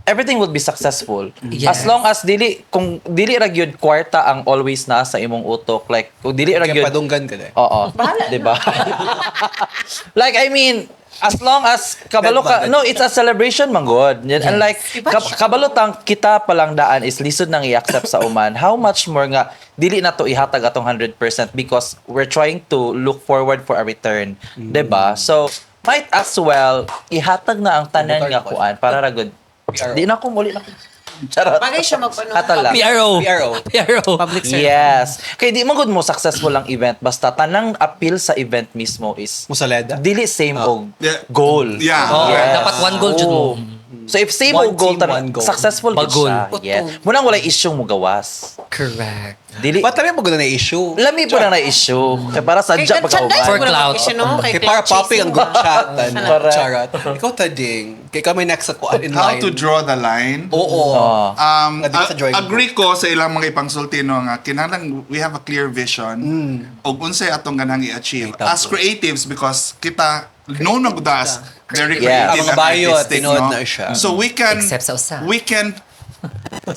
everything will be successful. Yes. As long as dili kung dili ra gyud kwarta ang always naa sa imong utok, like kung dili ra Kaya gyud. padunggan ka na. Oo. 'Di ba? Like I mean, as long as kabalo ka, no, it's a celebration man gud. And like kabalo tang kita palang daan is lisod nang i-accept sa uman. How much more nga dili na to ihatag atong 100% because we're trying to look forward for a return, 'di ba? So might as well ihatag na ang tanan nga kuan para ra gud. PRO. Di na ko muli na ko. Charot. Bagay siya mag-ano. Ato lang. PRO. PRO. PRO. Public service. Yes. Kay di man gud mo successful ang event basta tanang appeal sa event mismo is Musaleda? dili same og goal. Yeah. Oo, Yes. dapat one goal jud mo. Oo. So if same One og goal team, tanan one goal. successful gud Bagol. siya. Yes. Munang walay issue mo gawas. Correct. Dili Ba't kami mo na issue? lami po na na issue. Kay para sadya Kay pagkauban. For clout. No? Kay para popping ang group chat. Ano, Correct. charot. Ikaw, Tading. Kay kami next sa kuan in How line. to draw the line? Oo. Oo. Nga di sa drawing Agree ko sa ilang mga ipangsulti no nga kinahanglan we have a clear vision og unsay atong ganahang i-achieve Ay, tama. as creatives because kita known na gud as very Yeah. creative Ang mga and bayot, artistic, tinuod no? na siya. So we can Except sa usa. we can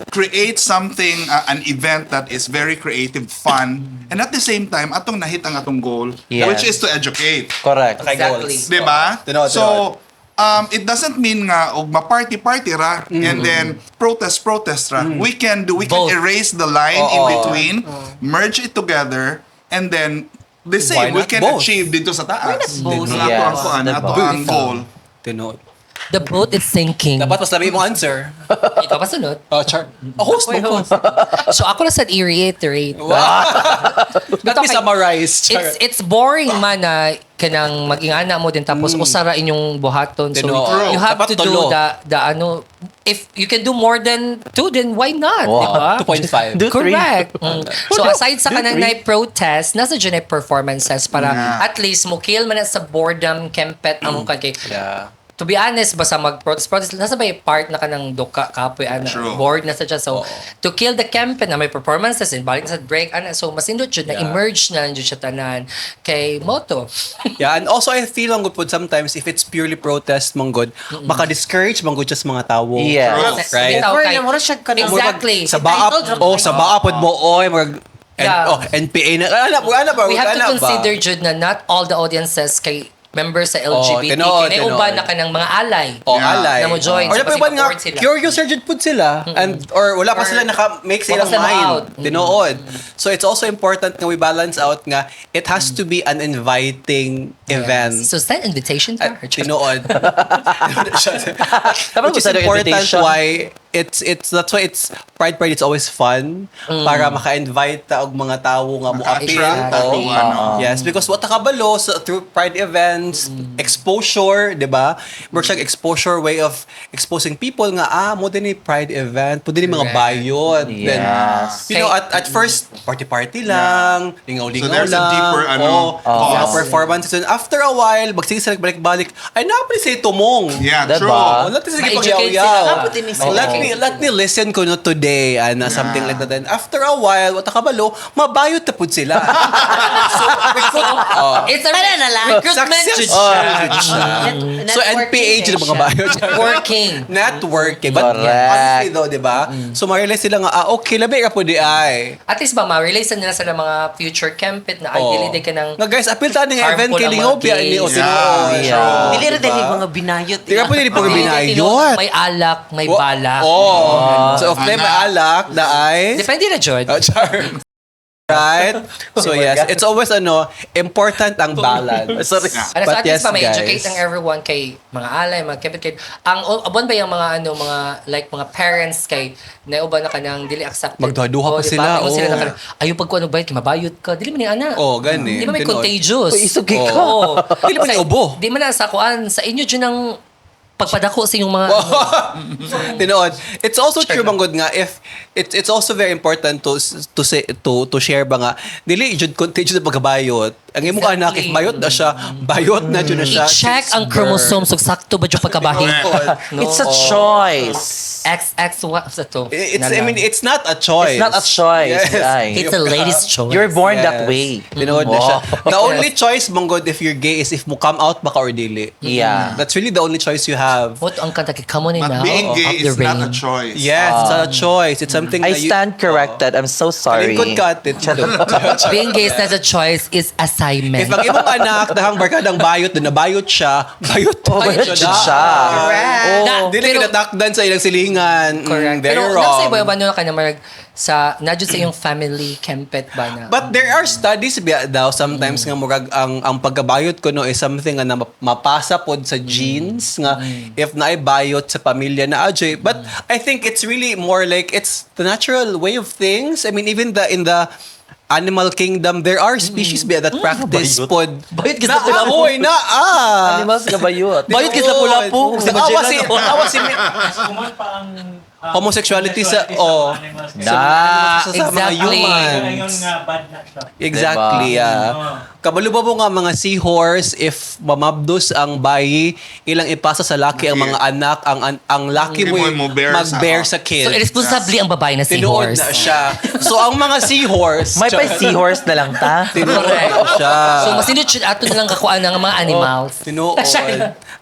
create something an event that is very creative, fun, and at the same time atong nahit ang atong goal, Yes. which is to educate. Correct. Kay Exactly. goals. 'Di ba? Tinuod, So it doesn't mean nga og ma-party-party ra and then protest-protest ra. We can Both. erase the line in Oo. between, merge it together, and then the Why same we not can both? achieve dito sa taas. Why not both? Ato ang Yes, kuan, diba? ato ang goal. Tinuod. The boat is sinking. Dapat mas labi mo answer. Ikaw pa sunod. Oh, char. Oh, host mo ko. So ako na sa i-reiterate. Let me Okay. summarize. Char. It's boring man na kanang mag-ingana mo din tapos usara inyong buhaton. So Tinuod. you have Dapat to do tulo. the ano, if you can do more than two, then why not? Wow. Diba? 2.5. Do three. Correct. So aside sa kanang night protest, nasa dyan ay performances para Yeah. at least mo kill man na sa boredom kempet ang mukha kay Yeah. To be honest, basta mag-protest, protest, nasa ba yung part na kanang duka, kapoy, ana, True. bored na sa siya. So, to kill the campaign na may performances and balik na sa break, ana, so mas indot yun, na emerge na lang yun siya tanan kay Moto. Yeah, and also I feel ang good po sometimes if it's purely protest man good, maka-discourage man good siya sa mga tao. Yes. Right? Bitaw Over kay- na, mura siya kanang- Exactly. Sa baap, Entitled oh, sa baap pod mo oy mag Yeah. oh, NPA na. Ana, ana ba? We have to ana ba? consider, Jude, na not all the audiences kay members sa LGBT. Tinuod, Kaya tinuod. uban na kanang mga alay. Oh, Yeah. alay. Na mo join. Or So, dapat kasi ba nga, support sila. curious jud pud sila. And, or wala pa Or sila naka-make wala silang sila mind. out. Tinuod. So it's also important nga we balance out nga, it has to be an inviting event. So send invitation At card. tinuod. Dapat Which is mo send important invitation. why it's that's why it's Pride Parade, it's always fun para maka-invite ta og mga tawo nga mo-appeal. Maka-attract Oh. atong ano. Yes, because wa ta kabalo so, through Pride events, exposure, 'di ba? More siyang exposure, way of exposing people nga mo din ni Pride event, pwede ni mga Correct. bayot. Then at first party party lang, lingaw-lingaw So there's a lang. deeper, ano, Oh, mga cause. performances. And after a while, magsige sila balik-balik. Ay, napali sa tumong. Yeah, Diba? true. Oh, let me sige Ma-educate pagyaw-yaw. sila. Napod din ni sila. Let me listen kuno today and something like that. And after a while, wa ta kabalo, mabayot na pud sila. So, recruit. Oh. It's a Tara na lang. recruitment Success. jud siya. So Networking NPH eh na mga siya. bayot. Working. Networking. But Correct. honestly though, di ba? So ma-realize sila nga, okay, labi ka po di ay. At least ba, ma-release na nila sila mga future campit na Oh. ideally di ka ng Nga guys, appeal ta ni nga event Harmful kay ang Lingaw mga biya ni o gays. tinuod. Yeah. Dili ra Diba? dili mga binayot. Di ka po dili po Dili binayot. tinuod, may alak, may balak. Oh. So if may alak, na ay. Depende na, Jod. Oh, char. Right? So yes, it's always ano, important ang balance. Sorry. Ano, so But at least yes, pa ma-educate guys. ang everyone kay mga alay, mga kepit kay ang abon ba yung mga ano mga like mga parents kay nauban na kanang dili accepted. Magduha-duha Oh, pa di ba? sila, Ingon sila oh. na kanang, ayaw pag kuano bayot kay mabayot ka. Dili man ni ana. Oh, gani. Di ba may Tinuod. contagious? Uy, isugi ka. Oo. Dili man ni ubo. Di man na sa kuan sa inyo dyan ang pagpadako sa inyong mga ano. Tinuod. It's also true manggod nga if it's also very important to say to share ba nga dili jud contagious ang pagkabayot. Ang imong anak if bayot na siya, bayot na jud na siya. I-check since ang birth. chromosomes ug sakto ba yung pagkabahin. Correct. No? It's a choice. XX what sa to? It's I mean, it's not a choice. It's not a choice. Yes. Ay. It's a lady's choice. You're born that Yes. way. Tinuod na siya. Wow. The only choice manggod if you're gay is if mo come out baka or dili. Yeah. That's really the only choice you have. What ang kanta kay come on But now. being Up gay the is not a rain. choice. Yes, it's not a choice. It's something I that you stand corrected. I'm so sorry. Lingkod ka, ate. Being gay is not a choice, it's assignment. If ang imong anak dahang barkadang bayot, na nabayot siya, bayot Oh, bayot siya. siya. Correct. Oh. Dili Pero- kinatakdan sa ilang silingan. Correct. Very Pero wrong. nasa iba ba no ka na marag sa nadyo sa iyong family kempet ba na? But there are studies biya daw sometimes nga murag ang pagkabayot ko no is something nga na mapasa pod sa genes nga if naay bayot sa pamilya na ajay. But I think it's really more like it's the natural way of things. I mean, even the in the animal kingdom there are species biya that practice Bayot. pod. Bayot na kisa pula-pu. oy na ah. Animals nga bayot. Bayot kisa pula-pu. Sa Naawa si Magellan. naawa si Mas kuman pa ang Homosexuality sa- homosexuality oh. mga animals. Na. sa mga Exactly. humans. Ngayon nga bad na siya. Exactly, Diba? yeah. Oo. Kabalo ba mo nga mga seahorse, if mamabdos ang bayi, ilang ipasa sa laki ang mga anak, ang laki Hindi mo mo mo-bear mag-bear sa- sa kid. So irresponsably ang babae na si Tinuod horse. na siya. So ang mga seahorse, May pa seahorse na lang ta. Tinuod na siya. So masinod jud ato na lang kakuan ng mga animals. Tinuod.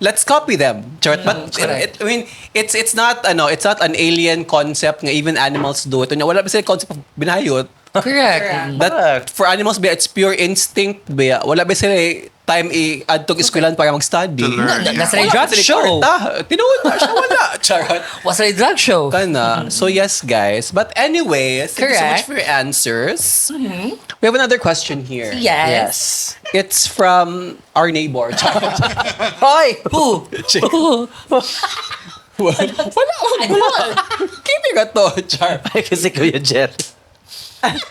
Let's copy them. Charot. But Correct. I mean, it's not ano, it's not an alien concept nga even animals do it. Wala pa sila concept of binayot. Correct. That Correct. for animals ba it's pure instinct ba. Wala ba sila time i-add tong eskwelahan para mag-study. To learn. Na, nasa Wala drug sila show. kwarta. Tinuod na siya, wala. Charot. Wasa drug show. Kana. So yes, guys. But anyways, thank you so much Correct. for your answers. We have another question here. Yes. Yes. It's from our neighbor. Charot. Hoy! Who? Who? Wala. Wala. Keeping ka to, Char. Ay, kasi Kuya Jerry.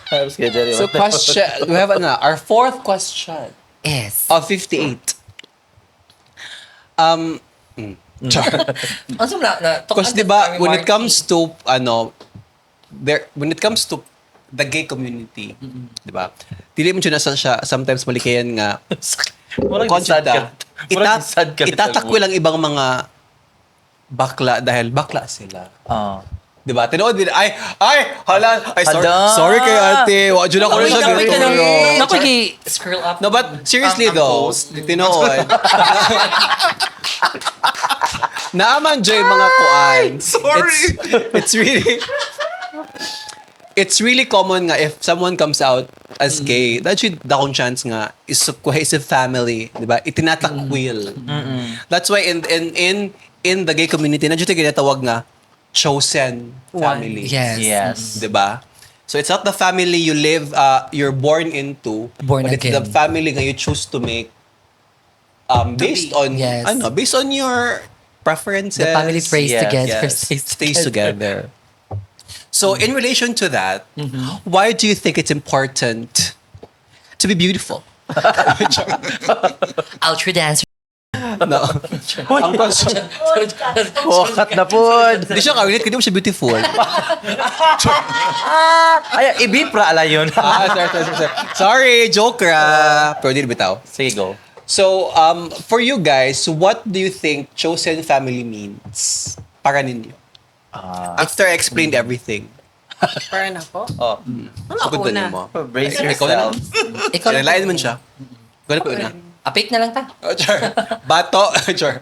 Tapos Kuya Jerry. So question, we have ano, our fourth question Yes. of 58. Char. Ano na, na, Because 'di ba when it comes to ano there when it comes to the gay community, 'di ba? Dili mo jud na siya sometimes malikayan nga Murag conscious sad ka. Murag sad ka. Itatakwil ang ibang mga bakla dahil bakla sila. Oh. 'Di ba? Tinuod din ay ay hala ay sorry, Hala. sorry kay ate. Wa jud ako na Wait, siya wait ka lang. gituro. Naku, scroll up. No, but seriously Ang though, post. tinuod. Naaman Joy mga kuan. Sorry. It's really common nga if someone comes out as gay, that should dakong chance nga is a cohesive family, di ba? Itinatakwil. That's why in the gay community, na jud ginatawag nga chosen family. Yes. Yes. Di ba? So it's not the family you live, you're born into, Born but it's again. the family nga you choose to make based be. on Yes. ano, based on your preferences. The family prays together, Yes, stays stays together. So in relation to that, why do you think it's important to be beautiful? I'll dance. No. Ang question, Pokat na pod. di siya ka-relate, hindi mo siya beautiful. Ay, ibipra ala yun. Ah, sorry, sorry, sorry. Sorry, joke ra. Pero di bitaw. Sige, go. So, for you guys, what do you think chosen family means para ninyo? After I explained everything. Para na ko. Oh, Ano Sugod ako na na? nimo. Brace Ikaw na lang. yourself. Ikaw Kailangan man siya. Ikaw na po una. Apik na lang ta. Oh, char. Bato. Char.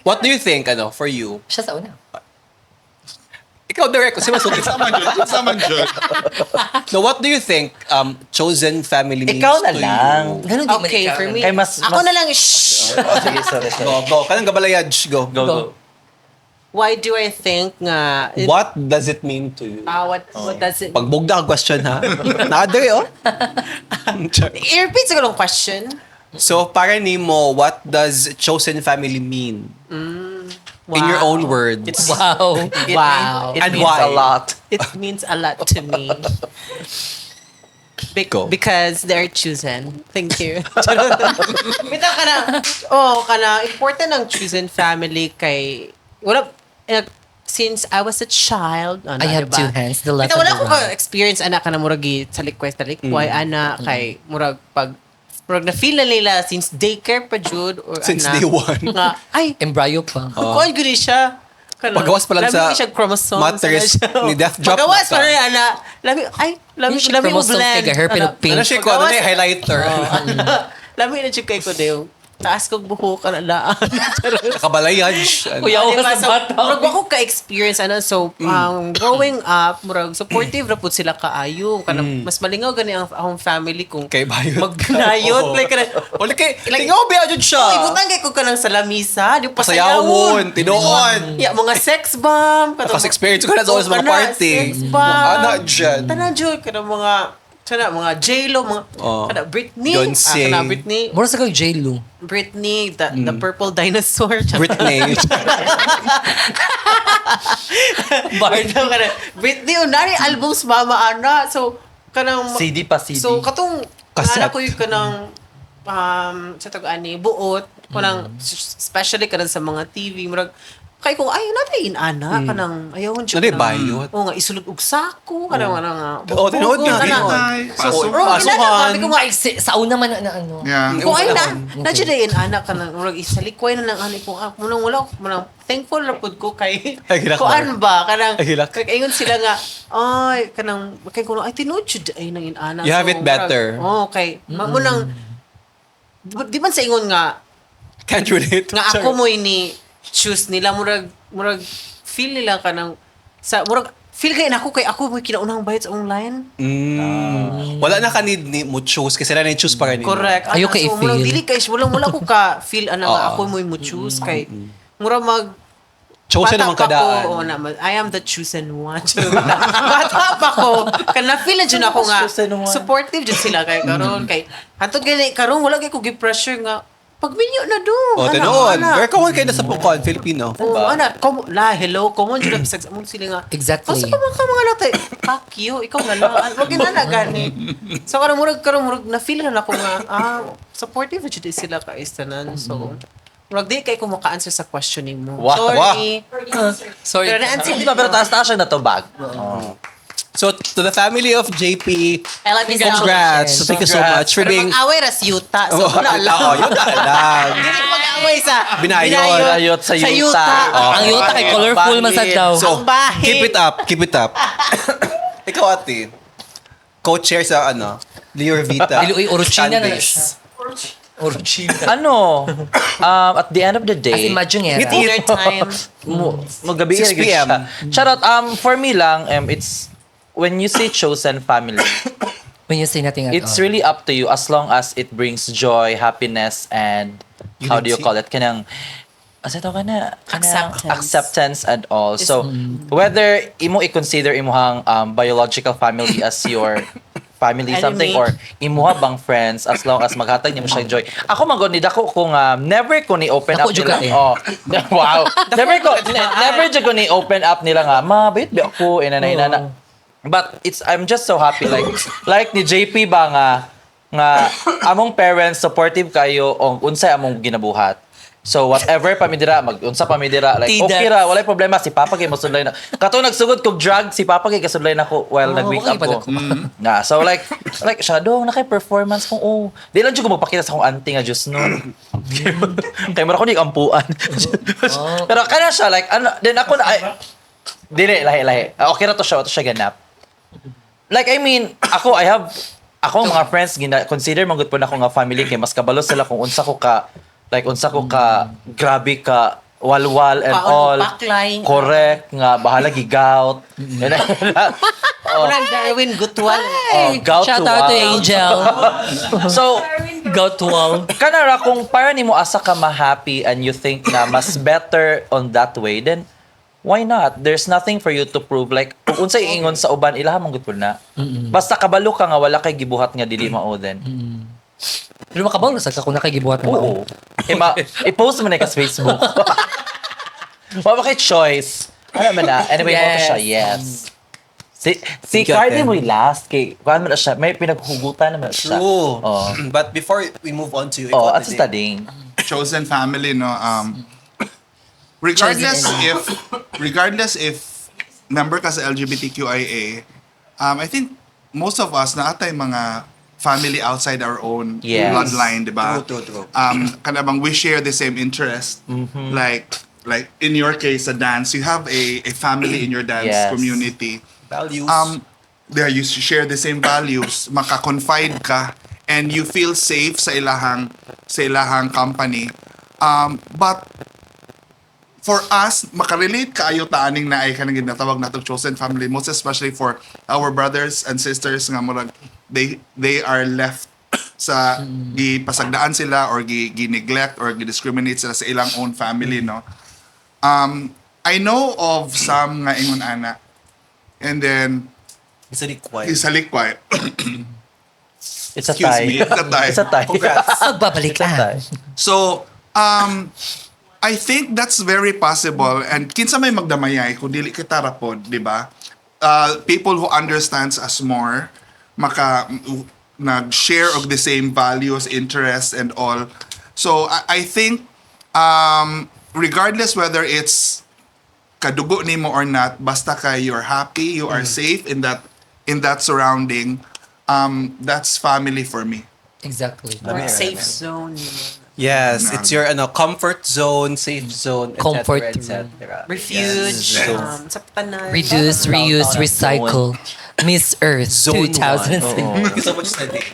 What do you think, ano, for you? Siya sa una. Ikaw, direct. Kasi masukit. Sama jud, sama jud. No, what do you think chosen family means Ikaw na to lang. you? Ganun di man Okay, ikaw for na me. Kay mas- Ako na lang, shh. Oh, sige, sorry, sorry. Go, go. Kanang gabalayaj. Go. Go, go. Why do I think nga... What does it mean to you? Ah, what does it... Pagbugda ang question, ha? Naadre, oh. Char. I-repeat sa lang question. So, para nimo, what does chosen family mean? In your Wow. own words. Wow. It Wow. It And means why? a lot. It means a lot to me. Go. Because they're chosen. Thank you. Bitaw ka na, oh, kana, important ang chosen family kay, wala, eh, since I was a child, ano, I have diba? two hands, the left Bitaw, and wala the ko right. ka-experience, anak, ka na murag sa likway, sa likway, ana, kay, murag pag, murag na-feel na nila since daycare pa, Jude, or Since ana, day one. Nga, ay, Embryo pa. oh. Kuan gud siya. Kana, Pagawas pa lang lami sa siya chromosomes, mattress ana siya. ni death drop Pagawas na pa ka. rin ana. Lami ay lami Yung siya lami mo chromosomes blend. kay gahair, pero Ana, pink. Ano siya ko? Ano Pagawas- na yung highlighter? Lami na siya kay ko daw. Taas kog buhok ana laan. Nakabalayaj. Ano? Kuya, Diba? sa So, bata. murag ako ka-experience ano so growing up murag supportive ra pud sila kaayo kanang mas malingaw gani ang akong family kung Kay bayot. magbanayot Oo. like kana Wala kay, Like- tingaw ba jud siya? Oh, ibutang kay ko kanang sa lamisa, di Pasayawon, pasayawon. tinuon. Ya, mga sex bomb. Katong- Nakas-experience ko na sa Oh, mga kana, party. Sex bomb. Ana dyan. Tanan jud kana mga kana mga J-Lo, mga Oh. kana Britney. Beyonce. Ah, kana Britney. Mura sa kag J-Lo. Britney, the purple dinosaur. Britney. Britney, kana Britney, oh, nari albums mama ana. So kanang CD pa, CD. So katong Cassette. ana ko yung kanang sa tag ani buot kanang especially kanang sa mga TV murag kay kung ay natay inana kanang ayaw jud Natay bayot. Oo nga isulod og sako kanang kanang Oo, tinuod nga, kanang tinuod. Ay, pasok. Bro, inana Pasukan. sabi ko nga Ay, sa una man na ano. Yeah. kung ay na, na jud ay inana kanang murag isalikway na lang ani ko ah, munang wala ko munang thankful ra pud ko kay Ay, hilak kuan ba kanang Ay, hilak. kay ingon sila nga ay kanang kay kuno ay tinuod jud ay nang inana You have it better. Murag, oh kay munang di man sa ingon nga Can't relate. nga ako mo ini choose nila murag murag feel nila kanang sa murag feel kay nako kay ako mo kinaunang bayad sa online. Wala na ka need ni mo choose kasi sila na yung choose para nimo. Correct. Ayaw Ana, kay so, murag i-feel. dili kay wala wala ko ka feel ana nga Oo. ako mo mo choose kay murag mag Chosen bata naman pa ko, kadaan. oo naman. I am the chosen one. Bata pa ko. Kana feel na jud ako nga Chosen one. supportive jud sila kay karon kay hantod gani karon wala kay ko gi-pressure nga pagminyo na do. Oh, Ana, tinuod. ana. Very common kayo na sa Pukon, Filipino. Oo, ana, kom, la, hello, common jud bisag sa among sila nga. Exactly. Kaso pa man ka mga latay, fuck you, ikaw na lang. Wag na na gani. So karon murag na feel na ako nga supportive jud sila kay tanan. So murag di kay ko maka-answer sa questioning mo. Wow. Sorry. Sorry. Pero na-answer Di ba, pero taas-taas siya natubag. So, to the family of JP, I love you so much. congrats. So, thank you so much for Pero being... mag-away ras yuta. So, Oh, wala lang. Oo, yun na lang. Hindi ko mag-away sa Binayot. Binayot sa yuta. Oh. Ang yuta kay colorful man sad daw. So, Ang bahin. keep it up. Keep it up. Ikaw, ate. Co-chair sa ano, Leo Vita. Dili, uy, Orochina na Fan base. siya. Orochina. Ano? At the end of the As day, imagine era. Dinner time. mo magabi 6 na gyud p.m. siya. Charot, for me lang, it's when you say chosen family, When you say nothing at it's all. really up to you as long as it brings joy, happiness, and how do you Unity. call it? Kanang, asa to kana? Kanang Acceptance. Acceptance and all. So, whether imo i-consider imuhang biological family as your family Enemy. something or imuha bang friends as long as maghatag nimo siya joy. Ako man gud ni dako ko nga never ko ni open Dako up jud nila. ka eh. Oh. Wow. Never jud ko ni open up nila nga ma bayot ba ako inana inana. But it's I'm just so happy like ni JP ba nga among parents supportive kayo og unsay among ginabuhat. So whatever pa mi dira mag unsa pa mi dira like Tidas. okay ra walay problema si Papa kay mosudlay na. Kato nagsugod kog drug si Papa kay kasudlay nako while Oh, nag-wake okay up pa ko. Na so like siya dong na kay performance kong oh. Di lang jud ko magpakita sa akong auntie nga Diyos no. Kay mura ko ni ampuan. Pero kana siya like ano then ako na ay, dili lahi lahi. Ah, okay ra to siya, to siya ganap. Like I mean, ako I have ako mga friends gina consider man gud po na ako nga family kay mas kabalo sila kung unsa ko ka like unsa ko ka grabe ka walwal and Paon all. backline. Correct nga bahala gigout. Oh, Murag Darwin Gutwal. oh, gout Shout to out to wow. Angel. So, Gutwal. kanara kung para nimo asa ka ma-happy and you think na mas better on that way, then why not? There's nothing for you to prove. Like, kung unsay ingon sa uban, ilaha man gud pud na. Basta kabalo ka nga wala kay gibuhat nga dili mao then. Pero makabalo sa ka kung nakagibuhat mo. Oo. I-post mo na ka sa Facebook. Wala kay choice. Ano man na? Anyway, mo to siya. Yes. Si Thank you, Cardi Ate. mo yung last kay kuan man na siya may pinaghugutan naman na siya. True. Oh. But before we move on to you, Oh, ikaw, at Ate sa Ding. studying. Chosen family, no? Regardless if member ka sa LGBTQIA, I think most of us na atay mga family outside our own Yes. bloodline, di ba? True, true, true. Kana bang we share the same interest. Like in your case, sa dance, you have a family in your dance Yes. community. Values. There you share the same values, maka-confide ka and you feel safe sa ilahang company. But for us, makarelate kaayo ta aning naay kanang ginatawag natong chosen family, most especially for our brothers and sisters nga murag they are left sa gipasagdaan sila or gi, gi-neglect or gi-discriminate sila sa ilang own family, no? I know of some nga ingon ana and then It's a required. isalikway. It's a Excuse tie. me, it's a tie. It's a tie. Congrats. Magbabalik It's a tie. So, I think that's very possible and kinsa may magdamayay kung dili kita ra pod, di ba? People who understands us more, maka nag-share of the same values, interests and all. So, I think regardless whether it's kadugo nimo or not, basta kay you're happy, you are safe in that surrounding, that's family for me. Exactly. Or safe zone. Yes, it's your ano comfort zone, safe zone, etc. Comfort etc. Refuge. Yes. Sa tanan. Reduce, reuse, recycle. Miss Earth Zone 2006. one. Thank you so much, Nadine.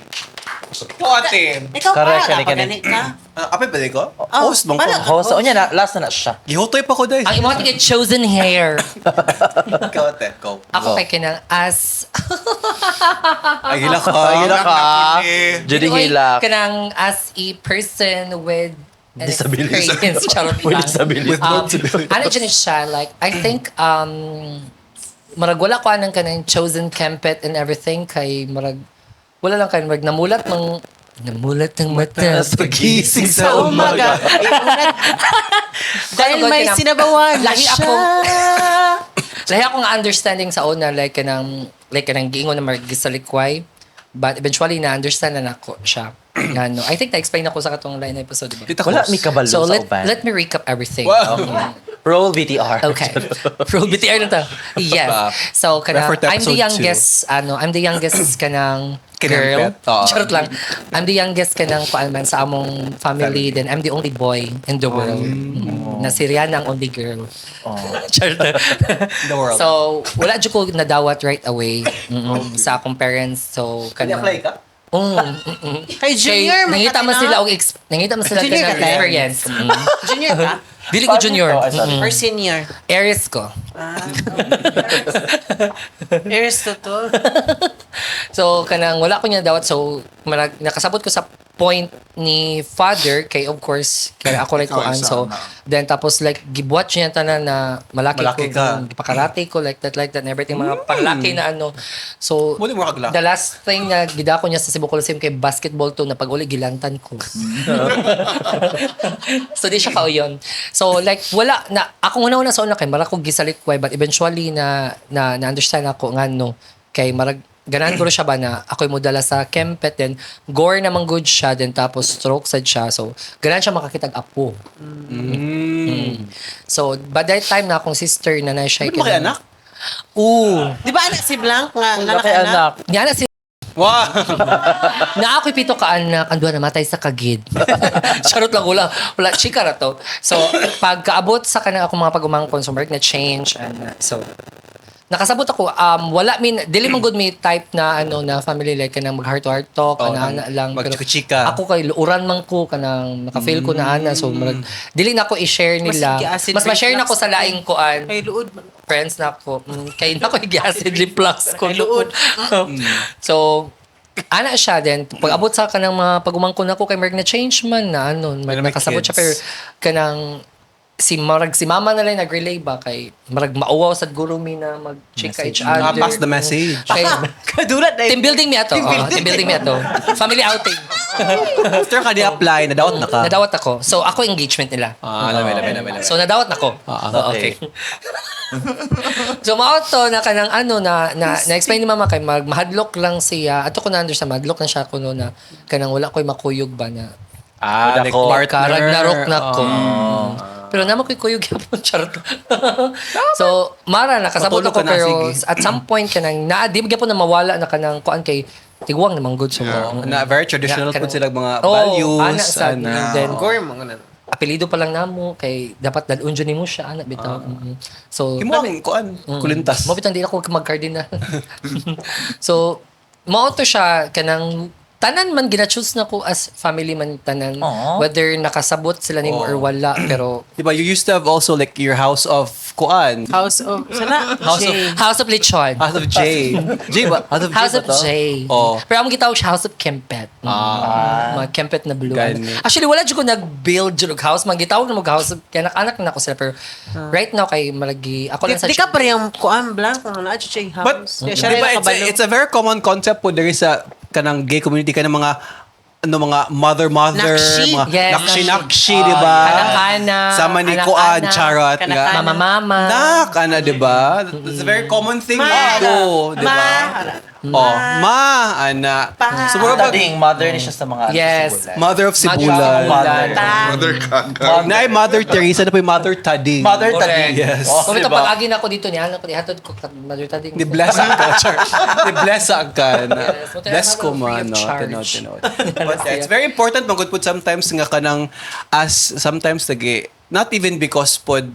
Ikaw, ate. Ikaw Correct, pa, kani, kani. gani ka. Apay ba ko? Oh, Host bang ko? wala. Host, unya na last na na siya. Gihutoy pa ko dahil. Ang imo tingin chosen hair. Ikaw, ate. Go. Ako kay kinang as Ay, gila ka. Ay, gila ka. Hilak na po ni. Judy Oy, Hilak. Kanang as a person with an Disability. experience. Charot With lang. disability. With no disability. Ano dyan siya, like, I think, marag wala ko anang kanang chosen campet and everything kay marag, wala lang kay marag namulat ng mata Pagising sa umaga. Dahil may sinabawan na Lahi siya. Lahi akong understanding sa una like kanang giingon na marag gisalikway but eventually na understand na nako siya. Nga, no. I think na-explain ako sa katong line episode, diba? Kita Wala mi kabalo So sa let uban. let me recap everything. Wow. Roll VTR. Okay. Roll BTR na to. Yes. So kanang Refer to I'm the episode two. youngest ano, I'm the youngest kanang girl. Kinampet, oo. Charot lang. I'm the youngest kanang kuan man sa among family. Then I'm the only boy in the world. Na si Rihanna ang only girl. Oh. Charot. In the world. So wala jud ko nadawat right away sa akong parents. So kanang apply ka? Kay Junior, Kay, nangita man sila og nangita man sila Junior kanang ka, te? experience. Junior ka? Dili ko junior. Ay, sorry. Or senior. Aries ko. Aries to to. So kanang wala ko niya dawat, so marag, nakasabot ko sa point ni father kay, of course, kay ako rin Ikaw kuan, isa, so na. then tapos like gibuhat niya tanan na malaki, Malaki ko ka. gipakarate ko like that and everything, mga panglaki na ano, so Muli mo kagla. the last thing na gidako niya sa Cebu Coliseum kay basketball to na pag uli gilantan ko. So di siya kauyon. So like wala na akong una-una sa una kay mara ko gisalikway, but eventually na na, na understand ako nga no kay marag ganahan ko rin siya ba na ako'y modala sa Kempet, then gore naman good siya, then tapos stroke sad siya, so ganahan siya makakitag apo. So by that time na akong sister na na siya Ano ba kay anak? Oo. Di ba anak si Blanc nga? Wala kay anak. Nga na si Wow! Na ako'y pito ka anak, ang duha namatay sa kagid. Charot lang, wala, wala, chika ra to. So, pagkaabot sa kanang akong mga pag-umangkon, so mark na change, and so, nakasabot ako, wala min, dili man good may type na ano na family, like kanang mag heart to heart talk, Oh, ana ana lang, pero magchika-chika. ako kay luuran man ko kanang naka-feel ko na ana, so marag, dili na ako i-share nila. Mas acid Mas ma-share na ko reflux. sa laing kuan Kay luod man. friends na ako. Kay na ko acid reflux ko. Kay luod. So, ana siya din. Pag abot sa kanang mga pagumangkon ako kay Merg na change man na ano, Pero may nakasabot siya kids. pero kanang si marag si mama na lang nag-relay ba kay marag mauwaw sa guro mi na mag-chika each other. Ah, pass the message. Kay, Kadulat na team building mi ato. Team Oh, building. team building mi ato. Family outing. After ka di-apply, nadawat na ka. Nadawat ako. So ako engagement nila. Ah, lami, lami, lami, lami. So nadawat na ko. Ah, Oh, okay. So mao to na kanang ano na na, na-explain ni mama kay mag mahadlok lang siya. Ato ko na understand mahadlok na siya kuno na kanang wala ko'y makuyog ba na Ah, like Ako. partner. Ka Ragnarok na ko. Ah. Pero namo ko'y kuyog gyapon, charot. So mara nakasabot Matulog ako ka na, pero sige. at some point kanang na di gyapon na mawala na kanang kuan kay tiguang naman good so. Oo, Na very traditional Yeah, po sila mga Oo, values. ana sa ana. then Gore mga na. Apelido pa lang namo kay dapat dalun jud nimo siya ana bitaw. So Himo ang kuan, kulintas. Mo bitang di ako mag-cardinal. So mao to siya kanang tanan man gina-choose na ko as family man tanan Aw. whether nakasabot sila nimo or wala pero Diba, you used to have also like your house of kuan. House of... Sana? House of- J. House of Lechon. House of J. J ba? House of J House ba of to? J. Oh. Pero among gitawag siya House of Kempet. Mga Kempet na blue. Gani. Actually, wala jud ko nag-build jud og house. Mga gitawag na mag house of, kaya anak na ako sila. Pero right now, kay malagi, ako Di, lang sa di ka pa rin kuan Blanc. Ang naa siya yung But, house. Kaya siya di rin ba, nakabalo. it's a very common concept po there sa kanang gay community kanang mga ano mga mother mother Nakshi. mga Yes, nakshi nakshi. nakshi, di ba? Anak-anak, Sama ni anak-anak. kuan charot nga. Kanak-anak. Mama-mama. Nak, ana, di ba? It's a very common thing Ma. to do, di ba? Ma. Oh, ma, ana. Pa. So, mura pag Tading, mother ni siya sa mga Yes. Sibulan. mother of Sibulan. Mother. Ta. Mother Kaka. Nay, Mother Teresa na po yung Mother Tading. Mother Correct. Tading. Yes. Oh, Kung ito, diba? pag-agi na ako dito niya, anak ko, ihatod ko, Mother Tading. Ni bless ang ka, char. Ni bless ang ka. Na. Yes. Bless ko Free man. of No? charge. Tinod, tinod. But yeah, it's very important magud pud sometimes nga kanang as sometimes lagi not even because pod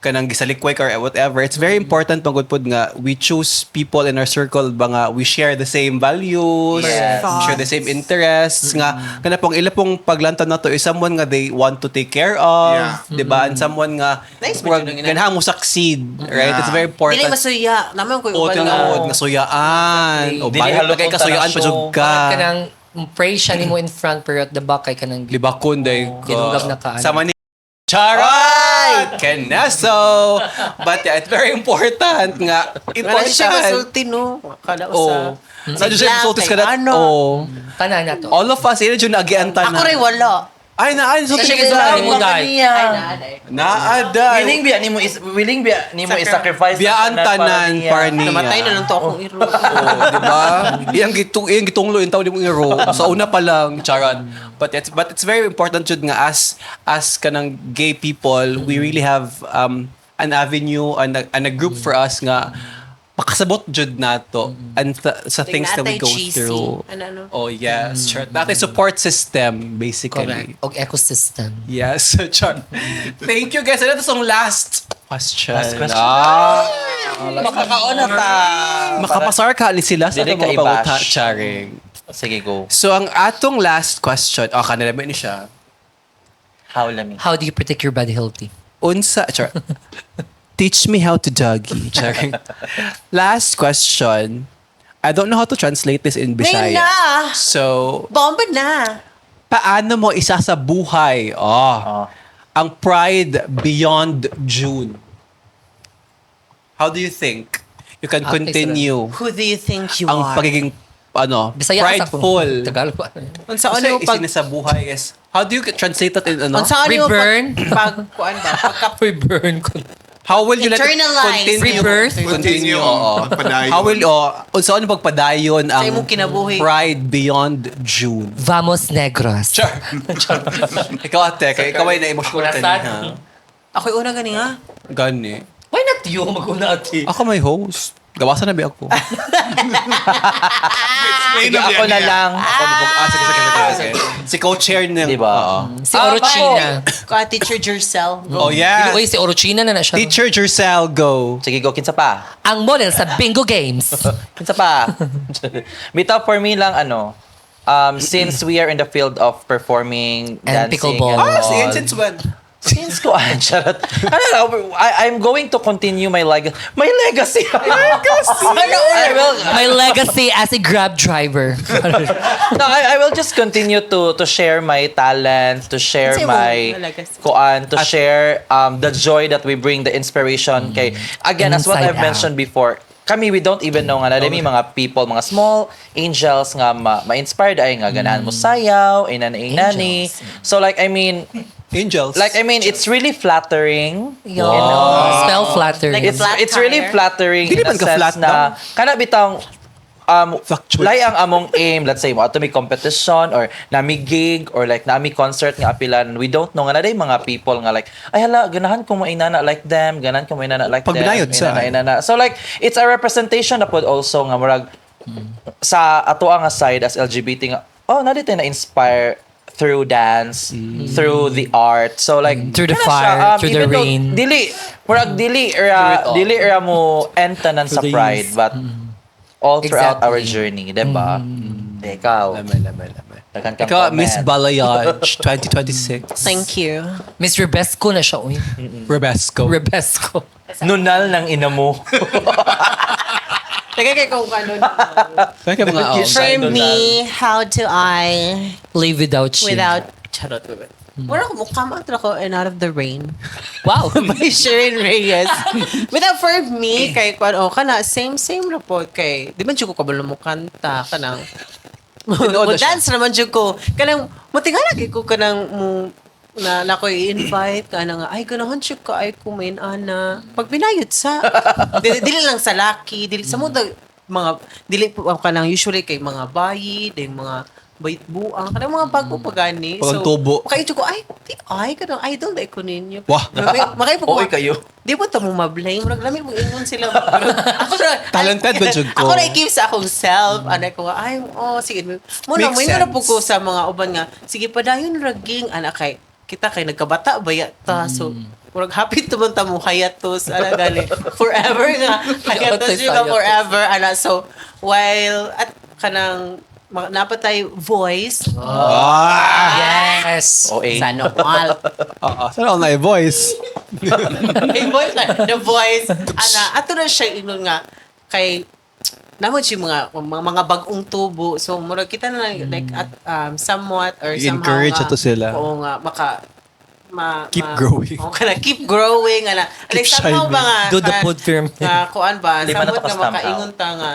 kanang gisalikway ka or whatever. It's very important magud pud nga we choose people in our circle ba nga we share the same values, Yes. we share the same interests nga kana pong ila pong paglantaw na to is someone nga they want to take care of, Yeah. di ba? And someone nga Nice murag medyo nang ina- ganahan mo succeed, right? It's very important. Dili masuya. Naman ko O, yung tinuod, nga suyaan. O, Dili bayot na kay halukon kasuyaan pa tanang jud show. ka. Kanang pray siya nimo in front pero at the back kay kanang Libakon day ka. Ginugab na ka, ano. Sama ni Charot! Keneso! But yeah, it's very important nga. Wala siya Important. kasulti, no? Kada Oh. usa. Sa Diyos siya kasulti ka na. Ano? Oh. tanan na to. All of us, ina dyan nagianta na. Ako rin wala. Ay, na, ay, sulti Kasi ka gusto dai. ni mo dai. Ay, naaday. Naaday. Willing biya nimo is willing biya nimo i-sacrifice Biyaan tanan para niya. Namatay na lang to akong iro. Oh, di ba? Iyang gitunglo yung tao di mong iro. Sa una pa lang, charan. But it's very important jud nga as kanang gay people, we really have an avenue and a group for us nga makasabot jud nato and sa things that we Natay go cheesy. through. Ano, ano? Oh yes, sure. Natay support system basically. Correct. Og ecosystem. Yes, char. Thank you guys. Ano to ang last question? Last question. Ah. Makakaon na ta. Makapasar ka ni sila sa Dili atong ka mga panguta, i-bash. charing. Sige, go. So, ang atong last question, oh, kanila ba ni siya? How lami. How do you protect your body healthy? Unsa, char. Teach me how to doggy. Char. Last question. I don't know how to translate this in Ngayon Bisaya. na! So, Bomba na! paano mo isasabuhay Oh. ang Pride beyond June? How do you think you can Ah, okay, continue Who do you think you ang are? pagiging ano, Bisaya ka sa ko. prideful? Tagalog. Unsa Kasi ano pag isinasabuhay is, how do you translate that in ano? Unsa ano pag Reburn? pag kuan ba? Pagka Reburn ko. How will you let it Internalize. continue? Rebirth? Continue. Continue. Oo. Pagpadayon. How will, unsa ano pagpadayon ang imong kinabuhi. Pride beyond June? Vamos Negros. Char. Ikaw ate, kay ikaw ay na-emotional Ako na sad. kanina. Ako'y una gani nga. Gani. Why not you? Mag-una ate. Ako may host. Gawasan na ba ako? Explain Sige, ako na niya. lang. Ako sige, sige, sige, sige. Si co-chair ng... Di ba? Oo. Si Orochina. Kuan Teacher Jercel. Oh, yeah. Uy, si Orochina na na siya. Teacher Jercel, go. Sige, go. Kinsa pa? Ang model sa Bingo Games. Kinsa pa? Bitaw for me lang, ano, since we are in the field of performing, And dancing, pickleball. and Ah, all, sige, since when? Since ko, ah, charot. Ano lang, I'm going to continue my legacy. My legacy! Legacy! I will, My legacy as a Grab driver. no, I will just continue to share my talents, to share Kasi my mo, legacy. kuan, to share the joy that we bring, the inspiration kay again as what Inside I've out. mentioned before. Kami we don't even know nga na dami mga people, mga small angels nga ma-inspired ay nga ganahan mo sayaw, inani inani. Angels. So like I mean, Angels. like I mean, it's really flattering. Yo. Spell flattering. Like a It's flat it's really tire. flattering Dili in a man ka sense flat na kana bitang Fluctuate. lay ang among aim, let's say mo ato may competition or nami gig or like nami concert nga apilan, we don't know nga na day mga people nga like ay hala ganahan ko mainana like them, ganahan ko mainana like Pag them, binayod sa- inana, inana. So like it's a representation na pod also nga murag sa ato nga side as LGBT nga oh na dito na inspire through dance, through the art. So like Through the kana siya, fire, through the even though rain. Dili murag dili Through it ra all. dili ra mo end tanan sa Through the pride years. but all throughout Exactly. our journey, diba? Ikaw. Lama, lama, lama. Daghan kang Ikaw, comment. Miss Balayage 2026. Thank you. Miss Rebesco na siya. Uy. Rebesco. Rebesco. Nunal ng ina mo. Teka kay kung ano. Kaya ka mga For me, how do I Live without you. without charot Wala ko mukha man ko and out of the rain. Wow. By Sharon Reyes. Without for me, kay kwan, oh, kana, same, same na po kay, di man jud ko kabalo mo kanta, kanang, Tinuod mo na siya. dance naman jud ko. Kanang, mutingala kay ko kanang, mo, na, na ko i-invite, kanang, ay, ganahan jud ko, ay, kumain, ana. Pag binayot sa, dili, dili lang sa laki, dili sa mo, mga, dili po, kanang, usually kay mga bayi, ding mga, bayit buang, kanang mga bago pa gani. Pag ang tubo. Makaito ko, ay, di, ay, kanang idol na ko ninyo. Wah. Makaito ko, Oy, kayo. Di ba ta mo ma-blame? Murag lami mo ingon sila. Ako na, Talented ba jud ko? Ako na i-keep sa akong self. Ano ko, ay, oh, sige. Muna, Makes mo na po sense. ko sa mga uban nga, sige, padayon raging, anak kay, kita kay nagkabata ba yata. So, murag happy to man ta mo hiatus, ana gali. Forever nga. Hiatus yun nga Hiatus. forever, ana. So, while, at kanang, napatay voice, Ah! Yes. O eh. sana all. Oo, sana all na voice. May voice na. The voice. Ana, ato na siya ingon nga kay namo siya mga bagong tubo. So murag kita na lang like at somewhat or somehow I-encourage nga, ato sila. Oo nga maka ma, Keep growing. Oo, kana keep growing ana. Keep Like somehow shining. ba nga Do the kana- food pyramid. Nga kuan ba Di ba somewhat nga natakas somehow? makaingon ta nga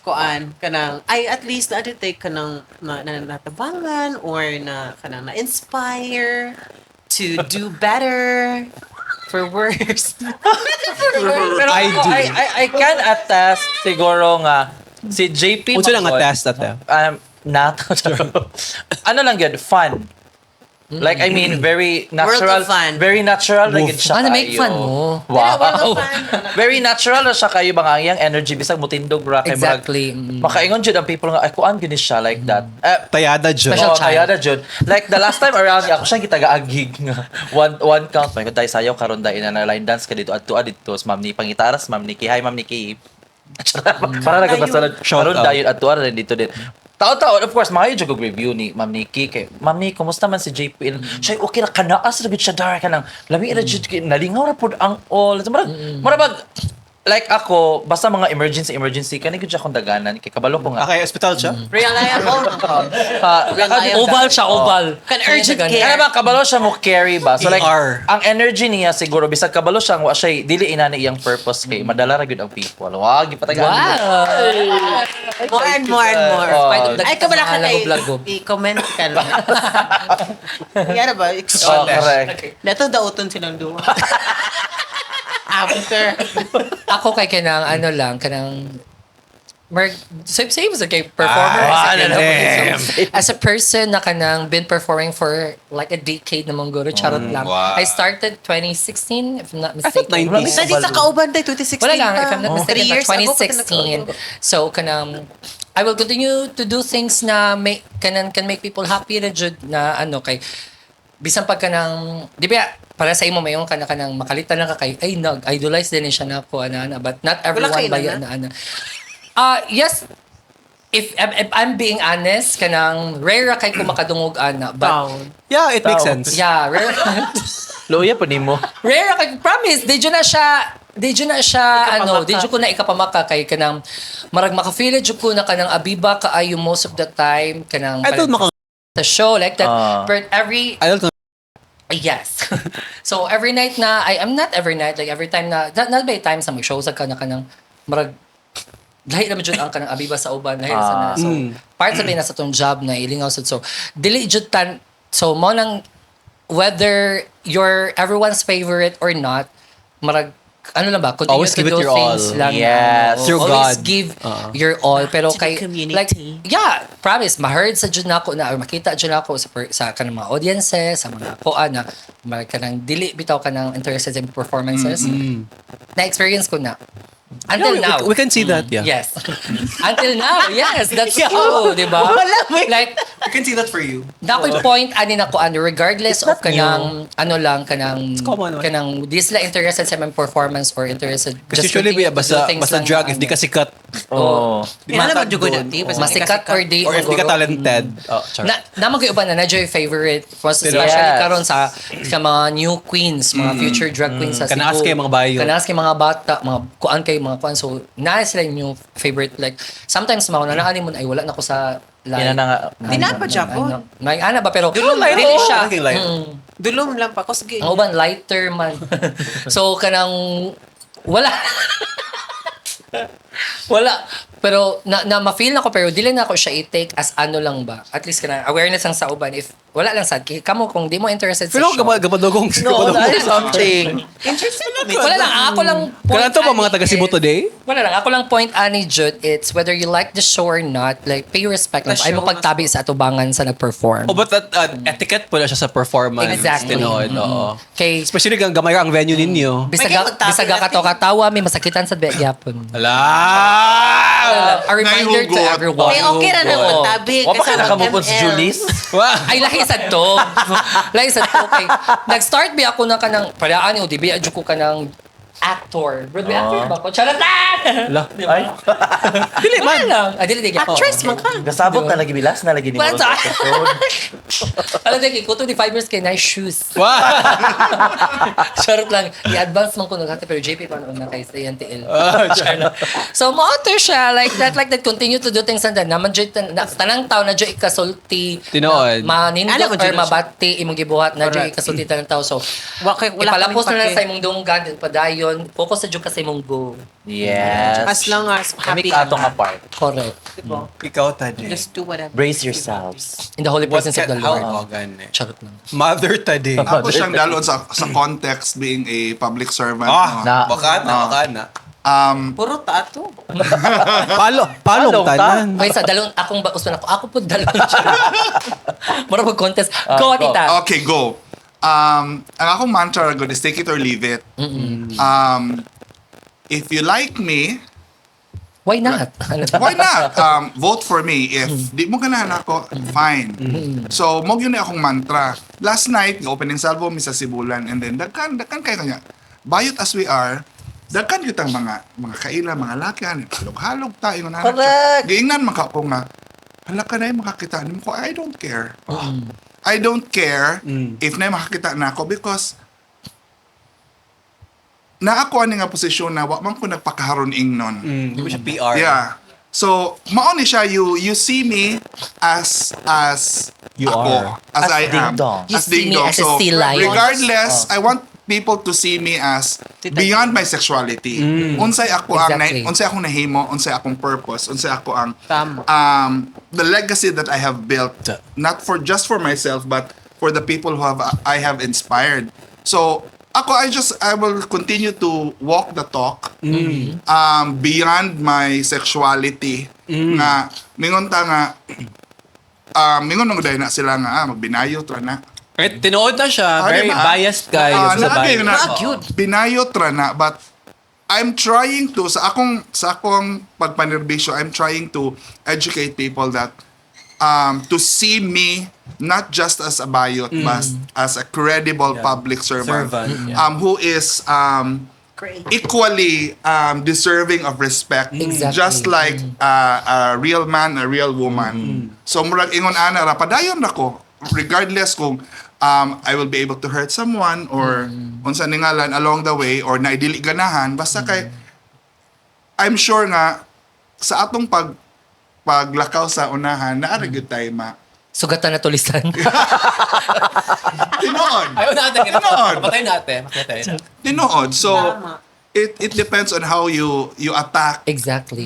kuan kanang ay at least na take kanang na, natabangan or na kanang na inspire to do better for worse. Pero I ako, do. I can attest siguro nga si JP Unsa lang nga Macol- test ate? Not ano lang yun, fun. Like, I mean, very natural. World of fun. Very natural. Like, siya Ano, make kayo. fun mo. Wow. World of fun. Very natural na siya kayo. Mga ang iyang energy. Bisag mutindog ra. Kay murag- Exactly. Mm. Makaingon jud ang people nga, ay, kuan gini siya like that. Eh, Tayada jud. Special Oo, child. kaya na jud. Like the last time around, ako siyang gitagaagig nga. One count. May dahil sayaw karon dahil na line dance ka dito adto dito. Ma'am ni Pangitaras, Ma'am Nikki. Hi, Ma'am Nikki. Para nagbasalad. Shout Karon out. dayon adto ra dito din. Tao-tao, of course, maayo jud og review ni Ma'am Nikki kay Ma'am Nikki, kumusta man si JP? Siya okay ra kanaas ra gud siya dar kanang lami ra jud kay nalingaw ra pud ang all. So, murag like ako, basta mga emergency emergency kani gud siya akong daganan kay kabalo ko nga. Okay, hospital siya. Reliable. Ah, Reliable. Oval siya, oval. Kan urgent care. Kaya ba kabalo siya mo carry ba? So like ER. ang energy niya siguro bisag kabalo siya wa siya dili inani iyang purpose kay madala ra gyud ang people. Wa gipatagaan. Wow! More and more and more. Oh. Ay, kabala ka na Lagob-lagob. i-comment ka lang. Yan ba? Oh, Exchange. correct. Nato dauton silang duwa. After. Ako kay kanang ano lang, kanang mer same same sa kay performer Ah, as, a, damn. as a person na kanang been performing for like a decade na mangguro, charot lang. wow. I started 2016 if I'm not I thought mistaken. 90s. Sa di sa kauban tayo, 2016 Wala lang, pa. if I'm not mistaken, Three but years ago pa 2016. So, kanang, I will continue to do things na may, kanan, can make people happy na jud na ano, kay, bisan pag kanang, di ba, para sa imo mayon ka na kanang makalitan lang ka kay, ay, nag-idolize din siya na ako, ana, ana, but not everyone kayo ba na yan, na, ana. Ah, yes, if I'm being honest, kanang rare ra kay ko makadungog ana, but Down. Yeah, it makes Tao. sense. yeah, rare. Luya po nimo. Rare kay promise, di jud na siya ano, di jud ko na ikapamaka kay kanang marag maka-feel jud ko na kanang abiba kaayo most of the time kanang I don't maka sa show like that. Ah. But every I don't know. Yes. So every night na I am not every night, like every time na not by time sa mag-show sa kana kanang marag lahi naman jud ang kanang abiba sa uban, lahi na sa na. So part sa na sa tong job na ilingaw sad, so dili jud tan, so mo nang whether you're everyone's favorite or not, marag ano lang ba, continue Always to give it do your things all. lang. Yes. Ano, Through always God. give your all, pero To the kay community. like yeah, promise, ma-heard sa jud nako na or makita jud nako sa kanang mga audiences, sa mga kuan na mga kanang dili bitaw kanang interested in performances. Na-experience ko na. Until Yeah, now. we can see that, yeah. Yes. Until now, yes. That's true, di ba? Wala, may- Like, We can see that for you. na ako'y point ani na ko ano regardless of kanang ano lang kanang common, right? kanang di sila interested sa imong performance or interested Kasi usually, continue to do basta, things basta lang drug, na if di ano. ka sikat, Oh. di Yan naman matag jud ko doon. na, di, basta masikat di ka sikat. or di Or if di ka siguro. talented. Oh, sorry. Na naman kayo ba na na your favorite most Pero- especially Yes. karon sa mga new queens, mga future drag queens sa Cebu. Kanaas kay mga bayo. Kanaas kay mga bata, mga kuan kay mga kuan, so naa sila yung new favorite, like sometimes mga nanaan mo ay wala na ko sa live. Ina na nga. Di na pa Japon. Ano, may ana ba pero Dulong dili light. siya. Okay, light. Dulom lang pa ko. Sige. Ang uban lighter man. So kanang wala. Wala. Pero na ma-feel na ko pero dili na ako siya i-take as ano lang ba. At least kanang awareness ang sa uban if wala lang sad kay kamo kung di mo interested sa Pero show. gapadogong. No, that is something. Interested na Wala lang ako lang point Kailan to ba mga ani taga Cebu is- today? Wala lang ako lang point ani Jud, it's whether you like the show or not, like pay your respect lang. The Ay mo show must pagtabi sa atubangan sa nag-perform. Oh, but that, etiquette pala siya sa performance. Exactly. Tinood, oo. Kay Especially kung gamay ang venue ninyo. bisag May kayo magtabi bisag natin. katawa may masakitan sa gyapon. Ala! A reminder to Nahihugot. everyone. May okay ra na Oo. magtabi. Wa pa kaysa ka nakamove on si mag-ML. Julis? Wow! Ay, lahi sa to. Lahi sa to. Kay, nag-start bi ako na kanang, palaan o di bi adyo ko kanang actor. Broadway actor ba ko? Charot na! Ala. Ay, Dili man. Wala lang. Ah, dili, dili. Actress man ka. gasabot na lagi bilas na lagi ni mo. Wala sa- Alam niyo, ko 25 years kay nice shoes. Wow! Charot lang. I-advance man ko nagkata pero JP pa noon na kay sa NTL. Ah, charot. So, mo-author siya. Like that, like that. Continue to do things and that. Naman dyan, tanang tao na dyan ikasulti. Tinuod. Na, manindot Alam mo, or dyan na siya. mabati imong gibuhat na dyan Correct. ikasulti tanang tao. So, Wa kay wala ipalapos kaming na lang pake. sa imong dunggan, then padayon. Focus sa dyan ka sa imong goal. Yes. As long as Kami happy ka atong apart. Correct. Diba? Ikaw, Tade. Just do whatever. Brace yourselves. In the holy What presence of can, the how, Lord. oh, gani. Charot lang. Mother Tade. Ako siyang dalon sa context being a public servant. Ah, no? Na. baka na, baka na. Puro ta ato. Palo, palong Palong ta. tanan. Wait, sa dalon, akong ba, uso na ako. Ako po dalon siya. Mura mag contest. Ah, Go, go. tita. Okay, go. Ang akong mantra good is take it or leave it. If you like me, Why not? why not? Vote for me. If di mo ganahan ako, fine. So, mo yun na akong mantra. Last night, opening salvo mi sa Sibulan and then dagkan dagkan kayo kanya. Bayot as we are, dagkan yun ang mga kaila, mga laki, ano, halog-halog ta, ingon anak. Correct. Giingnan man ka ko nga, Hala ka na makakita nimo ko. I don't care. I don't care if na makakita na ako because na ako ani nga posisyon na wa man ko nagpakaharon ingnon. Di ba siya PR? Yeah. So, mao ni siya, you see me as You ako, are. as, As I ding am. dong. You As see ding me dong. as a So, sea lion. regardless, I want people to see me as beyond my sexuality. Unsay ako ang unsay akong nahimo, unsay akong purpose, unsay ako ang Tama. The legacy that I have built, not for just for myself but for the people who have I have inspired. So, ako, I will continue to walk the talk beyond my sexuality nga mingon ta nga mingon nung dahil na sila nga magbinayot ra na. Eh, tinuod na siya. Ah, Very di ba? biased guy. Ah, sa naagay bias. na. Ah, cute. Binayot ra na, but I'm trying to sa akong pagpanerbisyo, I'm trying to educate people that to see me not just as a bayot but as a credible public servant, Servant, yeah. who is Great. equally deserving of respect. Exactly. Just like a real man, a real woman. So murag ingon ana ra, padayon ra ko regardless kung I will be able to hurt someone or unsa ni ngalan along the way or naidili ganahan, basta kay I'm sure nga sa atong paglakaw sa unahan naa ra gyud tayo ma Sugatan na tulisan. Tinuod. Ayaw natin. Tinuod. Patay natin. Makita na. Tinuod. So Tama. it depends on how you attack,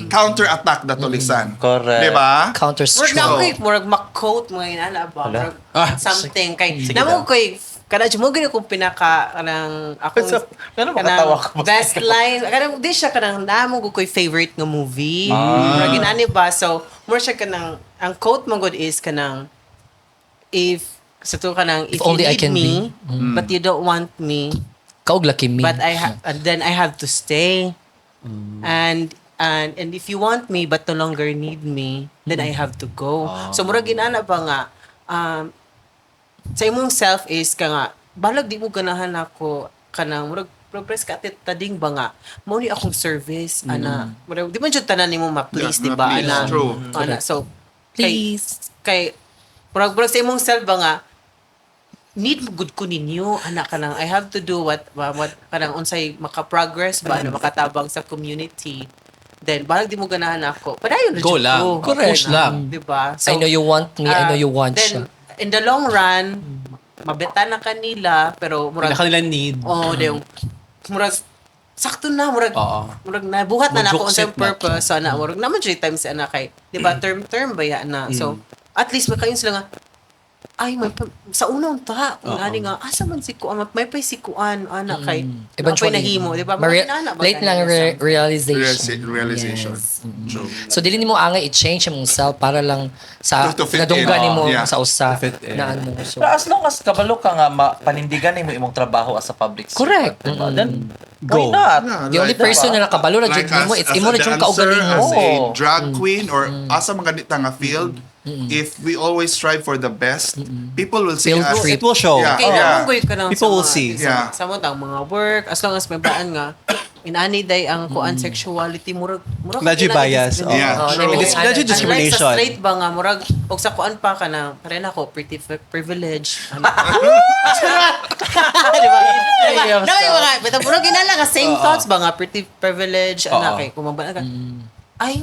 counter attack the tulisan. Correct. Di ba? Counter Murag na stroke. ko'y murag ma-quote mo yun, ala ba? Ala. Murag Ah, something kay Sige namo daw. ko'y kada mo gani kong pinaka kanang akong So, ano makatawa ka ba? best line kanang di siya kanang namo ko ko'y favorite nga movie. Murag inani ba, so murag siya kanang ang quote mo gud is kanang if sa to kanang if, If only you I need can me be. But you don't want me, Kaog laki me. but I and then I have to stay. And if you want me but no longer need me, then I have to go. So murag ginana ba nga sa imong self is ka nga balag di mo ganahan ako, kanang murag progress ka ati tading ba nga mao ni akong service ana, murag di man jud tanan nimo ma-please, Yeah, di ba ma-please, ana? True. Ana, so kay Please. kay murag sa imong self ba nga need mo good ko ninyo ana, kanang I have to do what kanang unsay maka-progress ba ano, makatabang sa community, then balag di mo ganahan ako, padayon na Go jud lang. ko. Correct. Push lang. Di ba? I know you want me. I know you want then, siya. In the long run, mabeta na kanila, pero Wala murag kanila need. oh, di yung murag sakto na, murag Oo. murag nabuhat na nako Mujuksit unsay purpose, so ana murag naman jud times ana kay di ba term term ba ya na, so at least makayon sila nga ay may sa unang ta Oo. ani nga asa man si kuan, may pa si kuan ana kay Eventually. eventually nahimo, di ba? Inana ba Late lang ganina siya? realization. Realization. Yes. True. So dili nimo angay i-change imong self para lang sa To fit nadunggan in. nimo Yeah. sa usa To fit in. na ano. So Pero as long as kabalo ka nga panindigan nimo imong trabaho as a public servant, Correct. diba? Then Go. why not? Yeah, the only like- person na nakabalo na jud Like nimo as, it's as imo a na jud dancer, kaugalingon. as a Oo. drag queen, or asa mga ganita nga field, if we always strive for the best, people will see Field us. trip. It will show. Yeah. Kay Yeah. yeah. Ko ka People will see. Sa, Yeah. sa mo tang mga work, as long as may baan nga inani day ang kuan sexuality, murag murag Medyo inani bias, discrimination. Yeah, Oh, true. medyo It's medyo Unlike sa discrimination. straight ba nga murag og sa kuan pa ka na pare na ako pretty privilege. Ano? Charot. Di ba? Di ba? Yes, Di ba, mga bitaw murag inala nga same thoughts ba nga pretty privilege Oo. ana kay kumaba ka. Ay,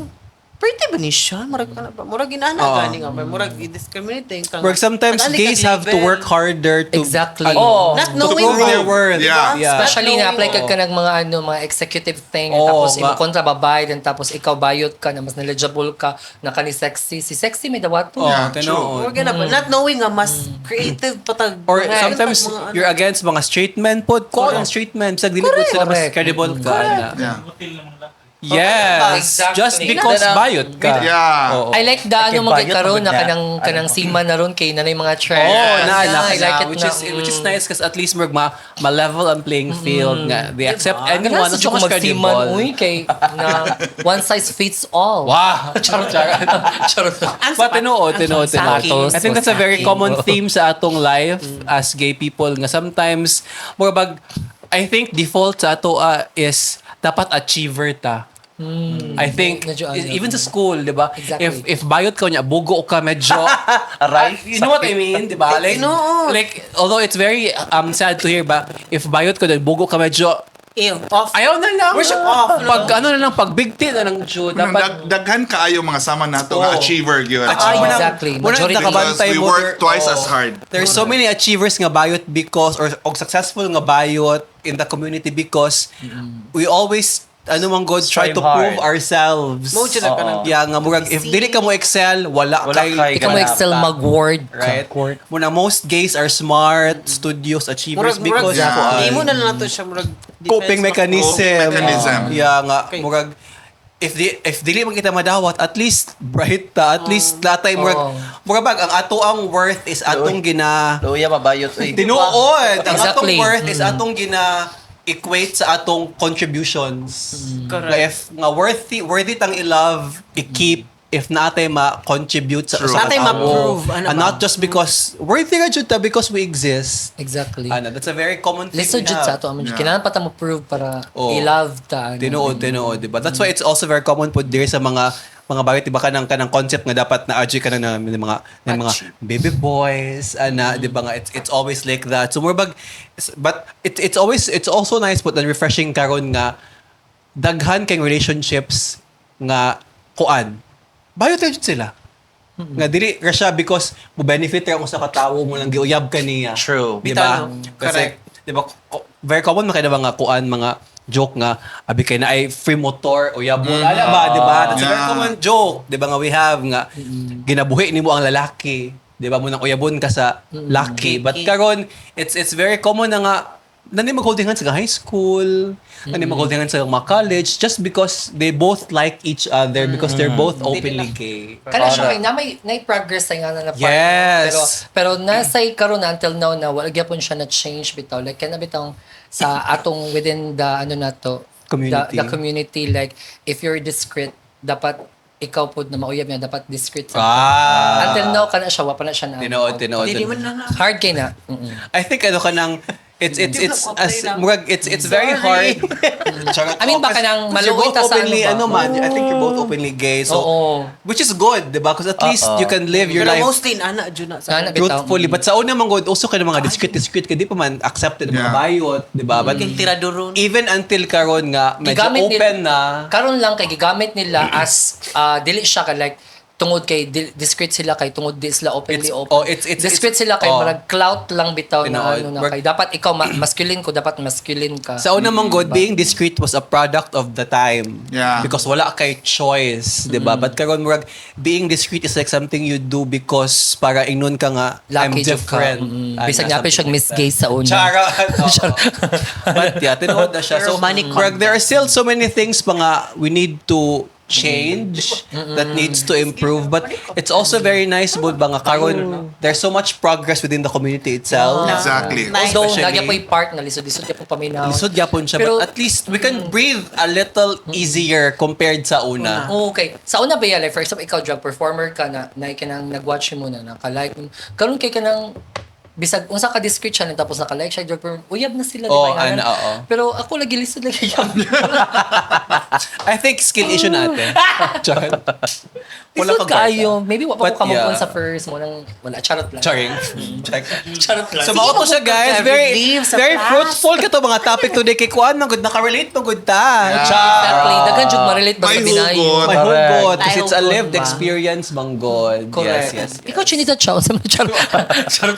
pretty ba ni siya? Murag ano ba? Murag inana Oo. gani nga murag i-discriminating ka. nga. Work sometimes Tagali gays kag have to label. work harder to Exactly. ano, Oo. Not to knowing prove their worth. Yeah. Yeah. Especially Not na apply ka knowing. ka ng mga ano, mga executive thing Oo, tapos imo nga. kontra babae then tapos ikaw bayot ka na mas knowledgeable ka na kani sexy. Si sexy may dawato. Oh, Yeah, tinuod. Murag na ba? Not knowing nga mas creative patag. Or sometimes mga ano. you're against mga straight men pod. Ko ang straight men. Bisag dili pud sila mas Correct. credible ka. na. Yeah. Butil namang laki. Yes. Exactly. Just because Then, bayot ka. Yeah. Oo. I like the ano Okay, mga bayot karon naman na niya. kanang kanang sima na ron kay nanay mga trend. Oh, na, Yeah, na, I like it which na. is which is nice because at least ma level ang playing field nga they accept anyone Ganun as sa long as magsiman credible. uy kay na one size fits all. Wow. Charot, charot. Charot. Ang But tinuod, ang tinuod, tinuod. sapatos, I think that's a very sakin. common theme sa atong life as gay people nga sometimes more bag I think default sa ato is dapat achiever ta. I think Medyo ano. even sa school, 'di ba? Exactly. If bayot ka niya, bugo ka medyo Aray. You know what I mean, 'di ba? Like, No. like although it's very sad to hear ba, if bayot ka then bugo ka medyo Ew, off. ayaw na lang. Worship off, no? Pag ano na lang, pag bigti na lang, Jude. Dapat, Dapat, daghan kaayo mga sama nato nga Oo. achiever gyud. Achiever. Ah, exactly. Muna Majority. nakabantay Because we mo work there- twice oo. as hard. There's so many achievers nga bayot because or og successful nga bayot in the community because we always ano man God try Strive to hard. prove ourselves. Mo jud na ka ng- Yeah, nga murag if dili ka mo excel, wala, Wala kay kay Ikaw mo ganap. excel mag-word ka. Right? Muna most gays are smart, studios, achievers Murag, murag, because Yeah. kuan, Di mo na lang nato siya, murag, defense coping mechanism. Coping mechanism. Yeah, nga murag if dili man kita madawat, at least bright ta, at least latay murag Oo. murag bag ang ato ang worth is atong gina Luya mabayot uy. tinuod. Ang atong Exactly. worth is atong gina equate sa atong contributions. Correct. Nga if nga worthy tang i-love, i-keep if naatay ma-contribute sa True. usa ka Naatay tawo. ma-prove, ano And ba? not just because worthy ra jud ta because we exist. Exactly. Ano, that's a very common thing. Lisod we jud have. sa ato. Amo jud. Yeah. Kailangan pa ta mo prove para Oo. i-love ta. ano. Tinuod, tinuod, di ba? That's why it's also very common po there sa mga bagay, di ba, kanang concept nga dapat na adjud ka na ng mga baby boys, ana, di ba nga, it's always like that. So, more bag, but it's also nice but and refreshing karon nga daghan kay relationships nga kuan. Bayot ra jud sila. Nga dili ra siya because mo benefit ra kung sa katawo mo lang giuyab ka niya. True. Di ba? Bitaw, no? Kasi, Correct. di ba, very common makita ba nga kuan mga joke nga abi kay na ay free motor uyab mo. Ala ba, di ba? That's a very Yeah. common joke, di ba nga we have nga ginabuhi nimo ang lalaki, di ba mo nang uyabon ka sa laki. But karon it's very common na nga nani mag-holding hands sa high school, nani mag-holding hands sa mga college just because they both like each other because they're both openly gay. Kana siya kay na may na progress sa nga na part. Yes. Pero nasay karon na until now na wala gyapon siya na change bitaw. Like kana bitaw sa atong within the ano na to Community. The community, like if you're discreet dapat ikaw pod na mauyab niya dapat discreet sa Ah. Until now kana siya wa pa na siya na. Tinuod, tinuod. Dili man na Hard kay na. Mm-mm. I think ano ka nang it's as murag it's very hard. Charot. I mean, baka nang 'Cause you're maluoy both ta sa ano openly ba? ano man. I think you're both openly gay. So Oo. which is good, 'di ba? Because at least Oo. you can live your Pero life mostly, ana, jud na. Ana, bitaw. truthfully. But sa una man good, uso ka ng mga discreet ka di pa man accepted ng mga Yeah. bayot, 'di ba? But Kay tiraduron. even until karon nga medyo Gigamit open na. Karon lang kay gigamit nila as dili siya ka like tungod kay discreet sila kay tungod di sila openly It's- open. oh, it's- discreet sila kay oh. marag clout lang bitaw na Tinuod. ano na kay dapat ikaw masculine ko dapat masculine ka. Sa una man good, being discreet was a product of the time. Yeah. Because wala kay choice, 'di ba? But karon murag being discreet is like something you do because para ingnon ka nga I'm Lucky jud ka. different. Mm. Ana, Bisag napit something siyang like Miss that. Gay sa una. Charot. Oo. But yeah, tinuod na siya. So, Pero money murag, there are still so many things pa nga we need to change that needs to improve. But it's also very nice but ba nga karon there's so much progress within the community itself. Exactly. Nice. Although Especially- nagya po yung part na lisod-lisod gyapon paminaw. Lisod gyapon siya, Pero- but at least we can breathe a little easier compared sa una. Oh, okay. Sa una ba yan, like for example, ikaw drag performer ka na, na ka nang nag-watch mo na, naka-like mo. Karon kay ka nang bisag unsa ka discreet siya tapos naka-like siya drag performer, uyab na sila, di ba? Oo, Yung ano, ano. oo. Pero ako lagi lisod lagi yab. I think skill issue natin. Charot. Lisod kang kwarta. kaayo. Maybe wa pa But ko kamove on yeah. sa first mo nang wala charot lang. Charing. Check. Charot lang. So mao to siya guys, very Leave sa very past. fruitful ka to mga topic today kay kuan man gud nakarelate man gud ta. Char. Exactly. Daghan jud ma-relate ba sa May binayo. hugot. May hugot kasi it's a May hugot lived ba? experience man gud. Correct. Yes, yes. Ikaw chinita chow sa mga charot. Charot.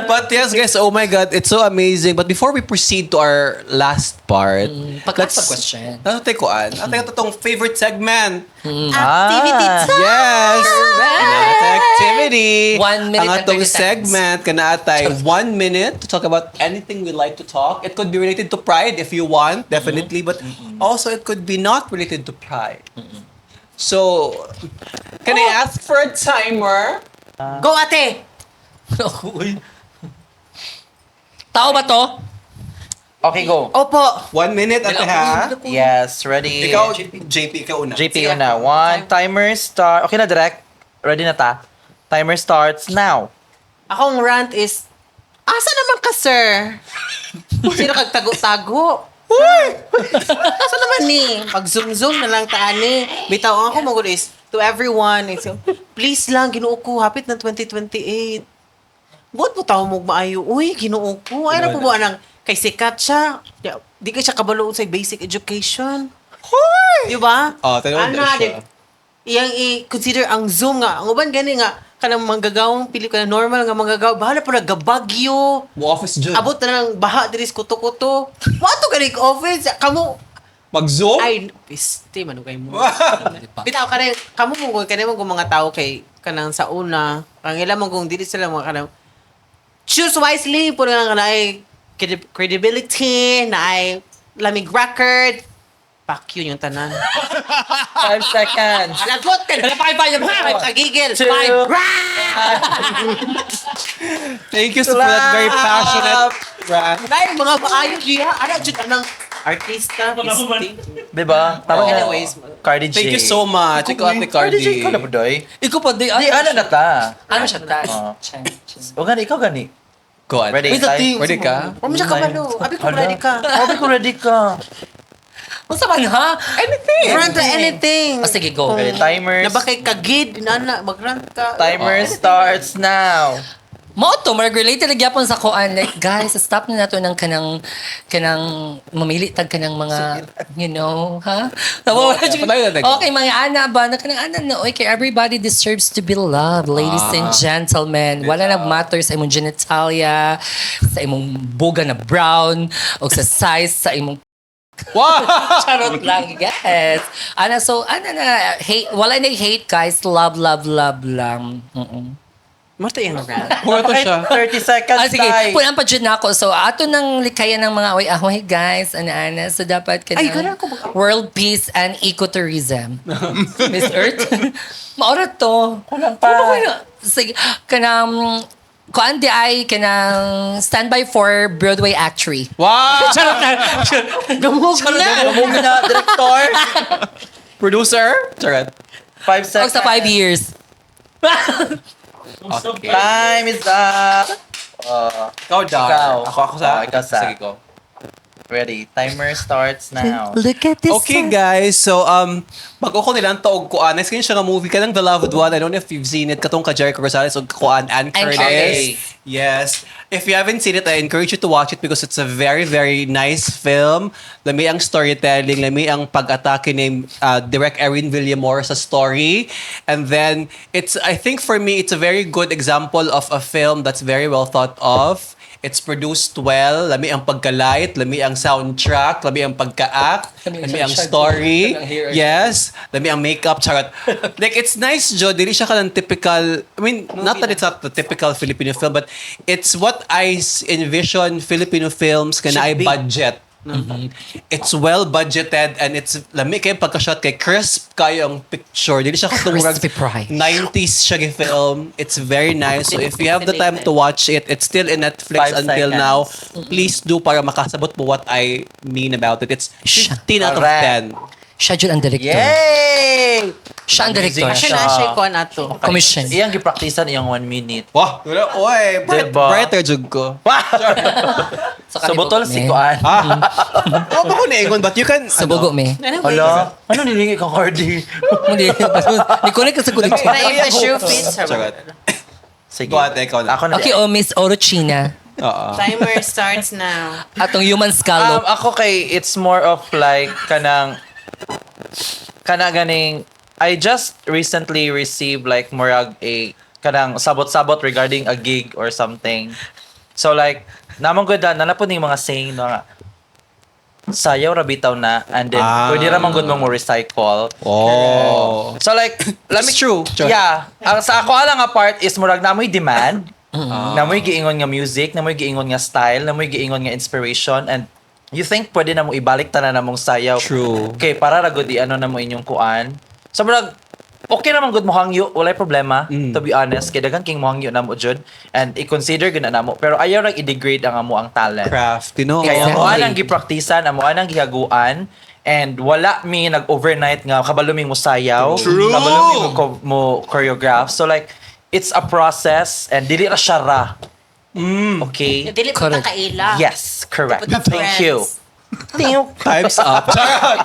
But yes guys, oh my God, it's so amazing. But before we proceed to our last part, Pag-ask a question. Nato tayo kuan. Ato tayo tong favorite segment. Activity time! Yes! Nat activity. 1 minute Ang and atong 30 seconds. segment, kana atay 1 minute to talk about anything we like to talk. It could be related to pride if you want, definitely. But also, it could be not related to pride. So, can I ask for a timer? Go, ate! Uy. Tao ba to? Okay, go. Opo! 1 minute, ate ha? Yes, ready. Ikaw, JP, ikaw una. JP una. One, timer start. Okay na, direct. Ready na ta? Timer starts now. Akong rant is, asa naman ka, sir? Sino kag tago-tago? Sa naman ni? Pag zoom-zoom na lang taan ni. Bitaw ang ako magud is to everyone is, please lang Ginoo ko hapit ng 2028. Buot mo tao mo maayo. Uy, Ginoo ko. Ay na po ba nang kay sikat siya. Di ka siya kabalo sa basic education. Hoy! Di ba? Oh, tinuod na Ana, siya. Iyang i-consider ang Zoom nga. Ang uban gani nga kanang manggagawang pili ka na normal nga manggagaw. Bahala pa nagabagyo. Mo office dyan. Abot na ng baha diri sa kuto-kuto. Wato ka rin office. Kamo Mag-zoom? ay piste manugay mo. Bitaw ka rin kamo mo kani mo kung mga tao kay kanang sa una, ang ila mo kung dili sila mga kanang choose wisely puro lang kanang ay credibility na ay lamig record. Fuck you yung tanan. 5 seconds. Lagot ka na. Five, five, Five, kagigil. Two. Five. Thank you for that very passionate rant. Dahil mga maayo diha. Ana, jud anang artista. Mga human. Piste. Di ba? Tama. Oh. Anyways. Cardi J. Thank you so much. Ikaw, Ate Cardi Cardi. J, ikaw na po, Doy. Ikaw pa, di. Di, ano na ta? Ano siya, ta? Oo. Chan, chan. O gani, ikaw gani. Go on. Ready? Wait, ati. Ready ka? Huwag mo siya kabalo. Abi ko ready ka. Abi ko ready ka. Unsa man ha? Anything. Rant to anything. Oh, sige, go. Ready, timers. Na ba kay kagid, nana, mag-rant ka. Timer starts now. Mao to, marag related na gyapon sa kuan. Like, guys, stop na nato ng kanang, kanang, mamili tag kanang mga, you know, ha? Tawa, Yeah, patayo na, Okay, mga ana ba? Na kanang ana na, okay, everybody deserves to be loved, ladies and gentlemen. Wala na matter sa imong genitalia, sa imong buga na brown, o sa size, sa imong Wow! Charot lang, yes. Ana, so, ana na, hate, wala na hate, guys. Love, love, love lang. Mata yung rant. Mura to siya. 30 seconds, Ah, sige, tay. punan pa dyan na ako. So, ato nang likayan ng mga away ahoy, guys. Ana, ana. So, dapat ka Ay, ganun ako mag- World peace and ecotourism. Miss Earth? Maura to. Kulang pa. Ano ba na- Sige, kanang, kuan di ay, kanang standby for Broadway actree. Wow! Charot na. Gamog na. Gamog na, director. Producer? Charot. 5 seconds. Og sa 5 years. Okay. Time is up. Ikaw, Dar. Ikaw. Ako sa... Oh, ikaw sa. Sige, go. Ready. Timer starts now. Look at this. Okay guys, so bago ko nilang taog kuan, nice siya nga movie kanang The Loved One. I don't know if you've seen it katong ka Jericho Rosales ug kuan Ann Ann Curtis. Curtis. Yes. If you haven't seen it, I encourage you to watch it because it's a very very nice film. Lami ang storytelling, lami ang pag-atake ni Direk Erin Villamor sa story. And then it's I think for me it's a very good example of a film that's very well thought of. It's produced well, lami ang pagka-light, lami ang soundtrack, lami ang pagka-act, Lami ang lami ang soundtrack. story. Lami ang hair. Yes, lami ang makeup, charot. Like it's nice, Jo, dili siya kanang typical, I mean, not that it's not the typical Filipino film, but it's what I envision Filipino films kana ay Should be. budget. It's well budgeted and it's lami kay pagka-shot kay crisp kayo ang picture. Dili siya katong murag Crispy fry. 90s siya gi film. It's very nice. So if you have the time to watch it, it's still in Netflix 5 until seconds. now. Please do para makasabot mo what I mean about it. It's 15 out of Correct. 10. Siya dyan ang director. Yay! Siya ang director. Siya na siya kuan ato. Commission. Iyang gipraktisan iyang 1 minute. Wah, wala, oy, bright, Diba? brighter jud ko. So, Sa botol si Kuan. Ah. Oh, ba ko naingon, but you can Sa bugo me. Anyway, Hala, ano nilingi ka, Cardi? Hindi. Ni connect ka sa kulit. na if the shoe fits her. Charot. Sige. Go ate, ikaw na. Ako na. Okay, oh, Miss Orochina. Oo. Timer starts now. Atong human scallop. Ako kay, it's more of like, kanang, kana ganing, I just recently received like murag a, kanang sabot-sabot regarding a gig or something. So like, namang gud na na po ning mga saying na nga, sayaw ra bitaw na and then pwede ra man gud mo recycle. Oh. So like, let me, It's true. True. Yeah. Ang sa ako lang nga part is murag namoy demand. Namoy giingon nga music, namoy giingon nga style, namoy giingon nga inspiration and you think pwede na mo ibalik tanan namong sayaw. True. Okay, para ra gud ano na mo inyong kuan. So murag okay naman gud mo hangyo, walay problema to be honest. Kay daghan king mo hangyo namo jud and i-consider gud na namo pero ayaw ra i-degrade ang amo ang talent. Craft, you know? Kaya Exactly. amo anang gipraktisan, amo anang gihaguan, and wala mi nag-overnight nga kabalo mi mo sayaw, True. kabalo mi mo, mo choreograph. So like, it's a process and dili ra siya ra. Okay? Dili pa ta Correct. kaila. Yes, correct. Di pa ta Thank you. friends. Time's up. Charot!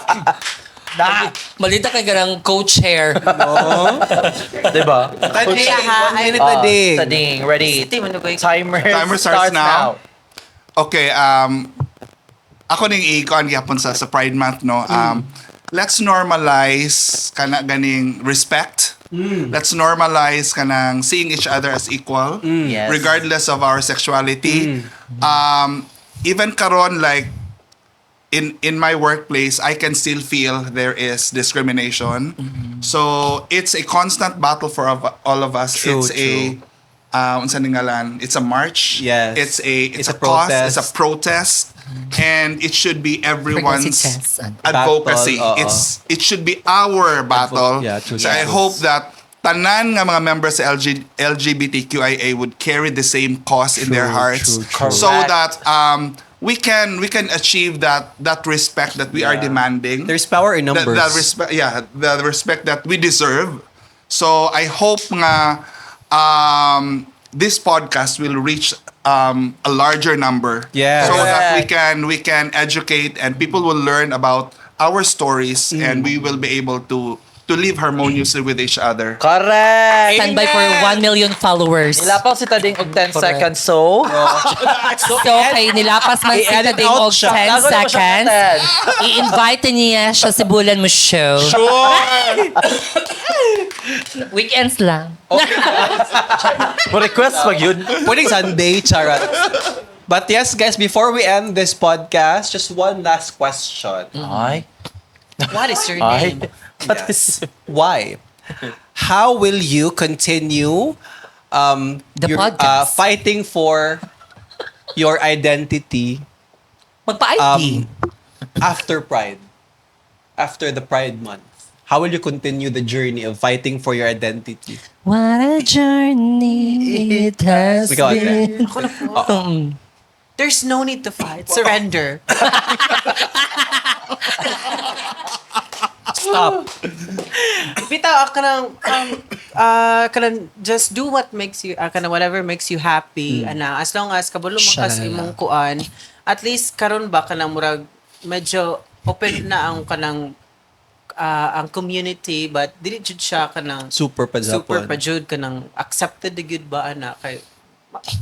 Na! Malita kay ganang co-chair. Diba? Tading! ha, One minute, Tading. Tading, ready. City, manugoy. Timer, Timer starts now. Okay, ako ning i-kuan gyapon sa Pride Month, no. Let's normalize kana ganing respect. Let's normalize kanang seeing each other as equal regardless of our sexuality. Even karon, like in my workplace, I can still feel there is discrimination. So it's a constant battle for all of us. True, It's a unsa ni ngalan? It's a march. Yes. It's It's a a cause, it's a protest. protest, and it should be everyone's Pregnancy test and- advocacy. Battle, oo. It should be our battle. Yeah, true, So I true. hope that tanan nga mga members sa LGBTQIA would carry the same cause in their True, hearts true, true. so Correct. that we can achieve that respect that we are demanding. There's power in numbers. That respect, yeah, the respect that we deserve. So I hope nga this podcast will reach a larger number. Yes. So that we Correct. can educate and people will learn about our stories and we will be able to live harmoniously with each other. Correct! Stand by for 1 million followers. Nilapaw si Tading og 10 Correct. seconds, so... So, kay nilapas man si I-edit Tading out og siya. 10 Bago na mo siya seconds, ka-ten. i-invite niya siya sa Bulan Mo Show. Sure. Weekends lang. Mo-request pag yun. Pwedeng Sunday, charot. But yes, guys, before we end this podcast, just one last question. Ay. What is your Ay. name? What is... Why? How will you continue The your, podcast. Fighting for your identity Magpa-ID. after Pride? After the Pride Month? How will you continue the journey of fighting for your identity? What a journey it has Ikaw, ate. been. Ako na po. There's no need to fight. Surrender. Stop. Bitaw, kanang, kanang, just do what makes you, kanang whatever makes you happy, ana. As long as kabalo man ka sa Shalala. imong kuan, at least karon ba kanang murag medyo open na ang kanang ang community, but dili jud siya kanang Super pa super Japon. pa jud kanang accepted na gyud ba ana kay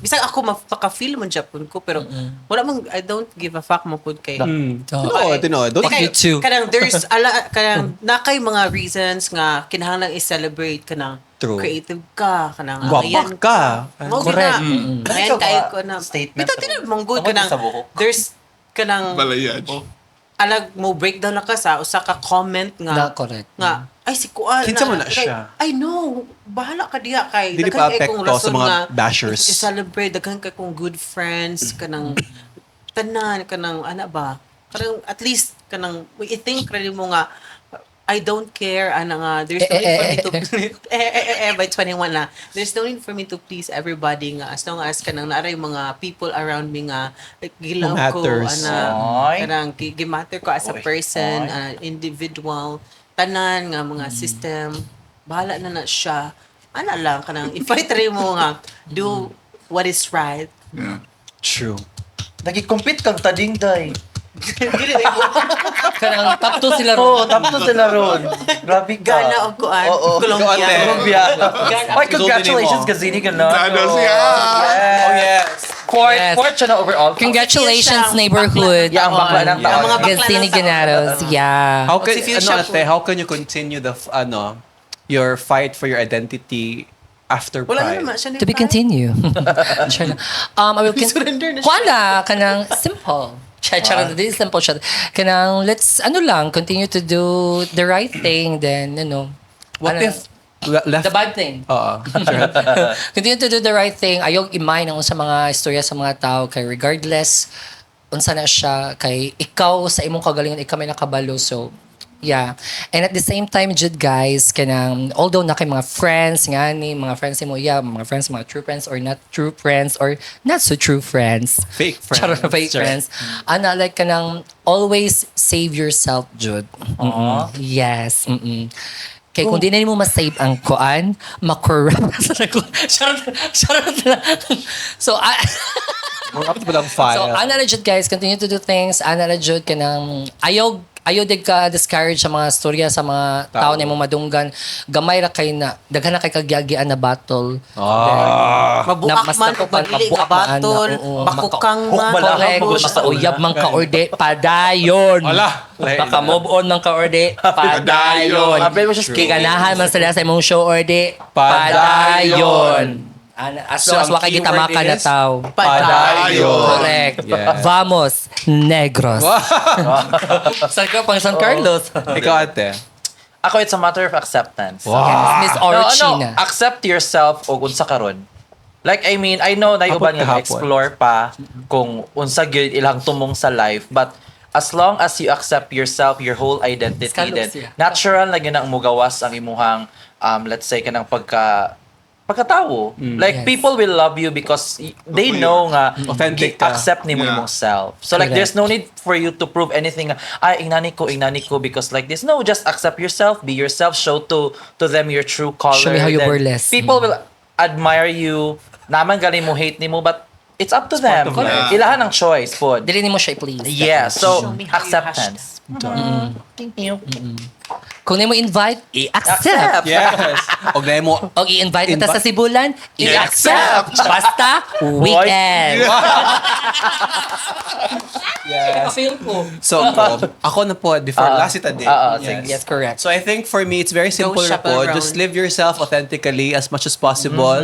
bisag ako maka-feel man Japon ko, pero wala man, I don't give a fuck mo pud kay Tinuod, tinuod. Don't Kay- You too. Kanang there's ala kanang na kay mga reasons nga kinahanglan i-celebrate kanang True. creative ka, kanang Gwapa ayan ka. Mao Correct. gina. Ayan Ikaw kayo ba, ko na. statement Bitaw ro? tinuod mong good Tungod kanang sa buhok. there's kanang Balayage. alag mo breakdown na ka sa usa ka comment nga Na, correct. nga ay si kuan Kinsa man na kay- siya? ay no, bahala ka diha kay Dili daghan pa kay kong apekto sa rason mga nga bashers. I-celebrate daghan kay kong good friends kanang tanan kanang ana ba kanang at least kanang i-think ra mo nga I don't care ana nga there's no need for me to by 21 na there's no need for me to please everybody nga as long as kanang naaray mga people around me nga like, gilove ko Matters. ana Ay. kanang gimatter ko as a Oy. person, Oy. individual, tanan nga mga system, bahala na na siya. Ana lang kanang i-fight rin mo nga do what is right. Yeah. True. Nag-compete kang Tading, day. Dili na mo Kanang top 2 sila Oo, ron. top 2 sila ron. Grabe ka. Gana og kuan, Oo. Colombia. Ate. Colombia. Gana. Ay, congratulations, Gazini Ganado. Ganado siya. Oh, yes. Fourth, Yes. fourth siya na overall. Congratulations, Siya, neighborhood. Yeah, ang bakla ng taon. Ang mga bakla Gazini ng taon. Ganados. Yeah. How can Si Fuchsia ano, ate, how can you continue the ano your fight for your identity after Wala na Pride? naman siya ni To be fight. continue. Char lang. I will Surrender na siya. Kuan na, kanang simple. Char, char, this is simple siya. Kanang, let's, ano lang, continue to do the right thing, then, ano. What ano, if left The bad thing. Oo. Sure. Continue to do the right thing. Ayaw imay ng unsa mga istorya sa mga tao kay regardless unsa na siya kay ikaw sa imong kagalingon ikaw may nakabalo, so yeah. And at the same time jud guys, kanang although na kay mga friends nga ni mga friends mo, yeah, mga friends, mga true friends or not true friends or not so true friends. Fake friends. Charot, fake Charot. friends. Ana, like kanang always save yourself jud. Yes. Kay kung di na nimo ma-save ang kuan, ma-corrupt. Charot, charot lang. So, I, Mga pa lang file. So, ana na jud guys, continue to do things. Ana na jud kanang ayaw ayaw dig ka discourage sa mga storya sa mga tao na imong madunggan. Gamay ra kay na daghan na kay kagyagian na battle. Ah. Mabuak Na mas man, natupan, magdili mabuak ka man, ana, batol, oo. bakukang Hook man. bala. Correct. Bago siya sa una. Makauyab man ka orde, padayon. Ala. Maka move on man ka orde, padayon. Apel mo siya sa Kiganahan man sila sa imong show orde, Padayon. padayon. Ana, as So, long as ang wa kay keyword gitamaka na is tao. Padayon. Correct. Yes. Vamos, negros. San ka pang San Carlos. Ikaw, ate. Ako, it's a matter of acceptance. Yes, Miss No, no, Orchina. accept yourself og unsa karon. Like, I mean, I know na Hapon uban nga kahapon. explore pa kung unsa gyud ilang tumong sa life, but as long as you accept yourself, your whole identity, Scallops then siya. natural na gyud ang mugawas ang imuhang let's say kanang pagkatawo. Like Yes. people will love you because they Who you know nga Authentic ka. accept nimo Yeah. imong self. So like Correct. there's no need for you to prove anything nga, ay ingnani ko because like this. No, just accept yourself, be yourself, show to them your true color. Show me how you Then burlesque. People will admire you. Naman gali mo hate nimo, but it's up to them. part of life. Ilahan ang choice po. Dili nimo siya i-please. Yeah, so Show me how you acceptance. Thank you. Kung nimo invite, i-accept. Accept. Yes. Og na mo Og i-invite kita Invite. sa Sibulan, i-accept. Basta, weekend. Yes. Feel ko. So, ako na po, before last ita din. Sige. Yes, correct. So I think for me, it's very simple na shop po. around. Just live yourself authentically as much as possible.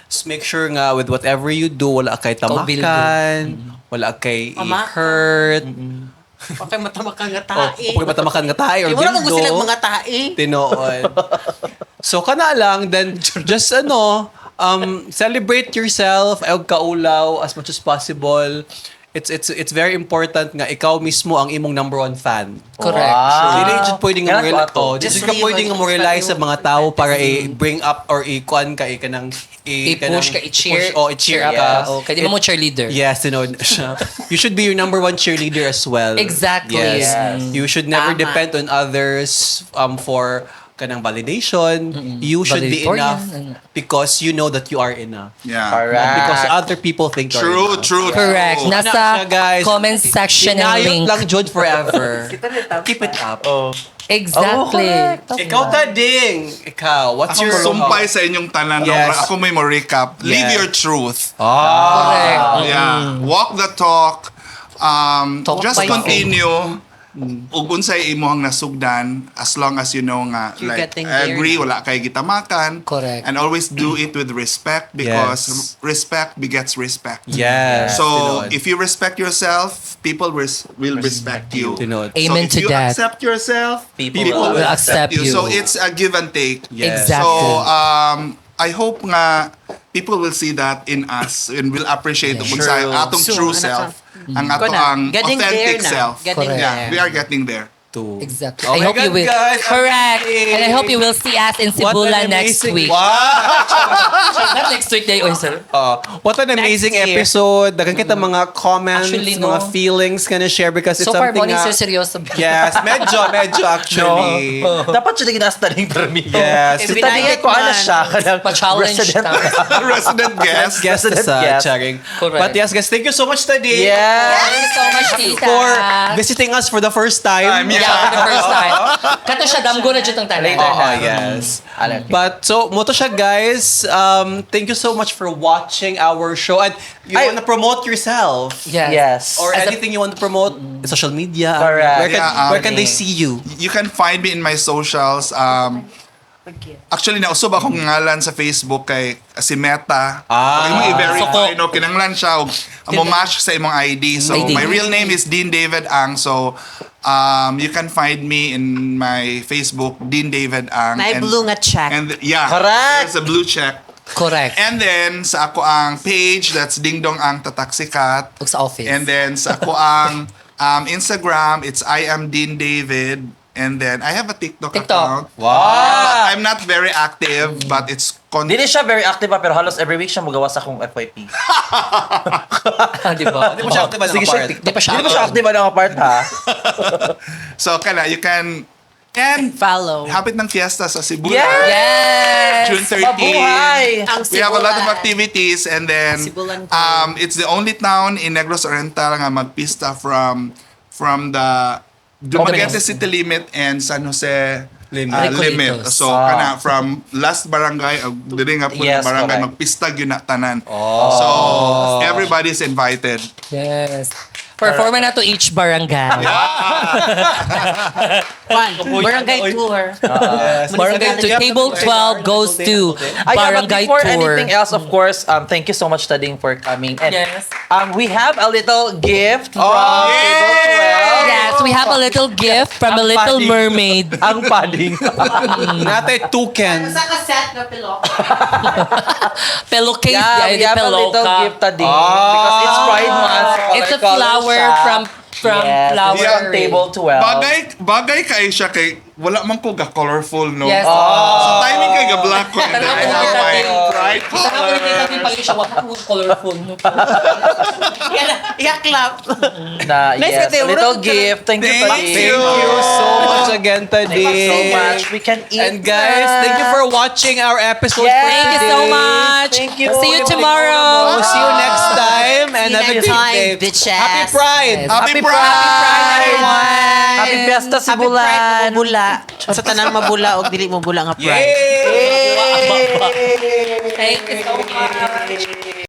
Just make sure nga with whatever you do, wala kay tamakan, wala kay Tamakan. i-hurt, Okay, matamakan nga o tae. kung matamakan nga tae or Di mo na kung gusto dildo. silang mga tae. Tinoon. So kana lang, then just ano, celebrate yourself, ayaw kaulaw as much as possible. It's very important nga ikaw mismo ang imong number one fan. Correct. Wow. Dili jud pwedeng Kailan mo ko ato? oh, dili Just jud ka leave pwedeng it. mo rely sa mga tao para i-bring up or i-kuan ka i kanang I-push ka, i-cheer. Oh, i-cheer up ka. ka. Oh, kaya di mo mo cheerleader. Yes, you know, you should be your number one cheerleader as well. Exactly. Yes. Yes. You should never Tama. depend on others for kanang validation. You should be Valedictorian, enough ano. because you know that you are enough. Yeah. Correct. Not because other people think you're True, enough. true, Correct. true. Nasa Ano siya, guys? comment section ang Inayot link. lang Jud forever. Keep it up. Oh. Exactly. Oh, correct. Ikaw ta ding. Ikaw, what's Ako your sumpay sa inyong tanan. no? Yes. Ako may mo recap. Live Yes. your truth. Ah. Correct. Yeah. Walk the talk. Talk Just by continue. Ug unsay imong nasugdan as long as you know nga You're like getting I there agree na. wala kay gitamakan. Correct. And always do it with respect because Yes. respect begets respect. Yes. So Tinood. if you respect yourself, people will respect you. Tinood. Amen so if to you that. accept yourself, People people, will accept you. So it's a give and take. Yes. Exactly. So I hope nga people will see that in us and will appreciate Yeah. kung sa True. atong So, true ano ka? self, ang ato Kuna, ang getting there authentic na. self. Getting Correct. Yeah, there. we are getting there. Too. Exactly. Oh I my hope you God, will. guys, Correct. amazing. And I hope you will see us in What an Sibula next amazing- week. Wow! Not next week, day. Oy, sir. What an amazing Next year. episode. Daghan kita mga comments, Actually, no. mga feelings kana share because it's So far, something morning, nga- sir, seryoso. Yes, medyo actually. Dapat siya naging taning permi. Yes. Si taning Binayad ko ano man. siya. Kanang Pa-challenge resident. ta. Resident guest. Guest Resident sa guest. charing. Correct. But yes, guys, thank you so much today Yeah. Thank you so much, Tita. for visiting us for the first time. Time, Yeah, for the first time. Kato siya, damgo na dyan ang tanan. Later Oo, na. yes. Alam. But so, moto siya guys. Thank you so much for watching our show. And you Ay- want to promote yourself. Yes. Yes. Or As a- anything you want to promote, social media. Correct. Where can, Yeah, where can they see you? You can find me in my socials. Actually, nausob akong ngalan sa Facebook kay si Meta. Ah. Pag imong i-verify, Suko. no, kinanglan siya og mo match sa imong ID. So, ID. my real name is Dean David Ang. So, you can find me in my Facebook, Dean David Ang. May blue nga check. And yeah, Correct. there's a blue check. Correct. And then, sa ako ang page, that's Ding Dong Ang Tataksikat. Ug sa office. And then sa ako ang Instagram, it's I am Dean David. And then I have a TikTok, TikTok. account. Wow. But I'm not very active, but it's Dili siya very active pa, pero halos every week siya magawa sa akong FYP. Ah, di ba? Hindi mo siya active Sige na siya, part. Di pa siya Dili pa siya active na part ha. So kana you can And Follow. hapit ng fiesta sa Sibulan. Yes! Yes! June 13. Mabuhay! Ang We have a lot of Sibulan. activities and then Sibulan ko. it's the only town in Negros Oriental nga magpista from the Dumaguete City limit and San Jose Limit. limit. Recolitos. So kana from last barangay og diri nga po Yes, barangay correct. magpista gyud na tanan. So everybody's invited. Yes. Perform na to each barangay. One. Barangay tour. Yes. Barangay to table 12 goes to Ay, yeah, but barangay before tour. anything else, of course, thank you so much, Tading, for coming. And Yes. we have a little gift from Table 12. Yes, we have a little gift from a Ang Little padding. Mermaid. Ang padding. Natay toucan. Sa kaset na pilok. Pillowcase. Yeah, di we have a little peloka. gift, Tading. Because it's Pride Month. so It's a color-color flower siya. from Yes, flower. it's from Table 12. Bagay kay siya kay wala man ko ga colorful, no. Yes. So timing kay ga black ko and then I Tanaw have ko my ni bright Tanaw ko ni color. Tita pag siya wala ko colorful. No? Yeah, clap. Na, Nice yes, ka, a little Teo. gift. Thank you, Thank Tading. Thank you so much again, Tading. Thank you so much. We can eat And guys, na. thank you for watching our episode Yes. for Thank you today. so much. Thank you. See you tomorrow. See you next time and See you have a next good time, day. bitches. Happy Pride! Yes. Happy Happy Pride! Everyone. Happy Fiesta, Happy Pride Sibulan. mabula. Sa tanang mabula og dili mabula nga pride. Yay! Yay! Thank you so much.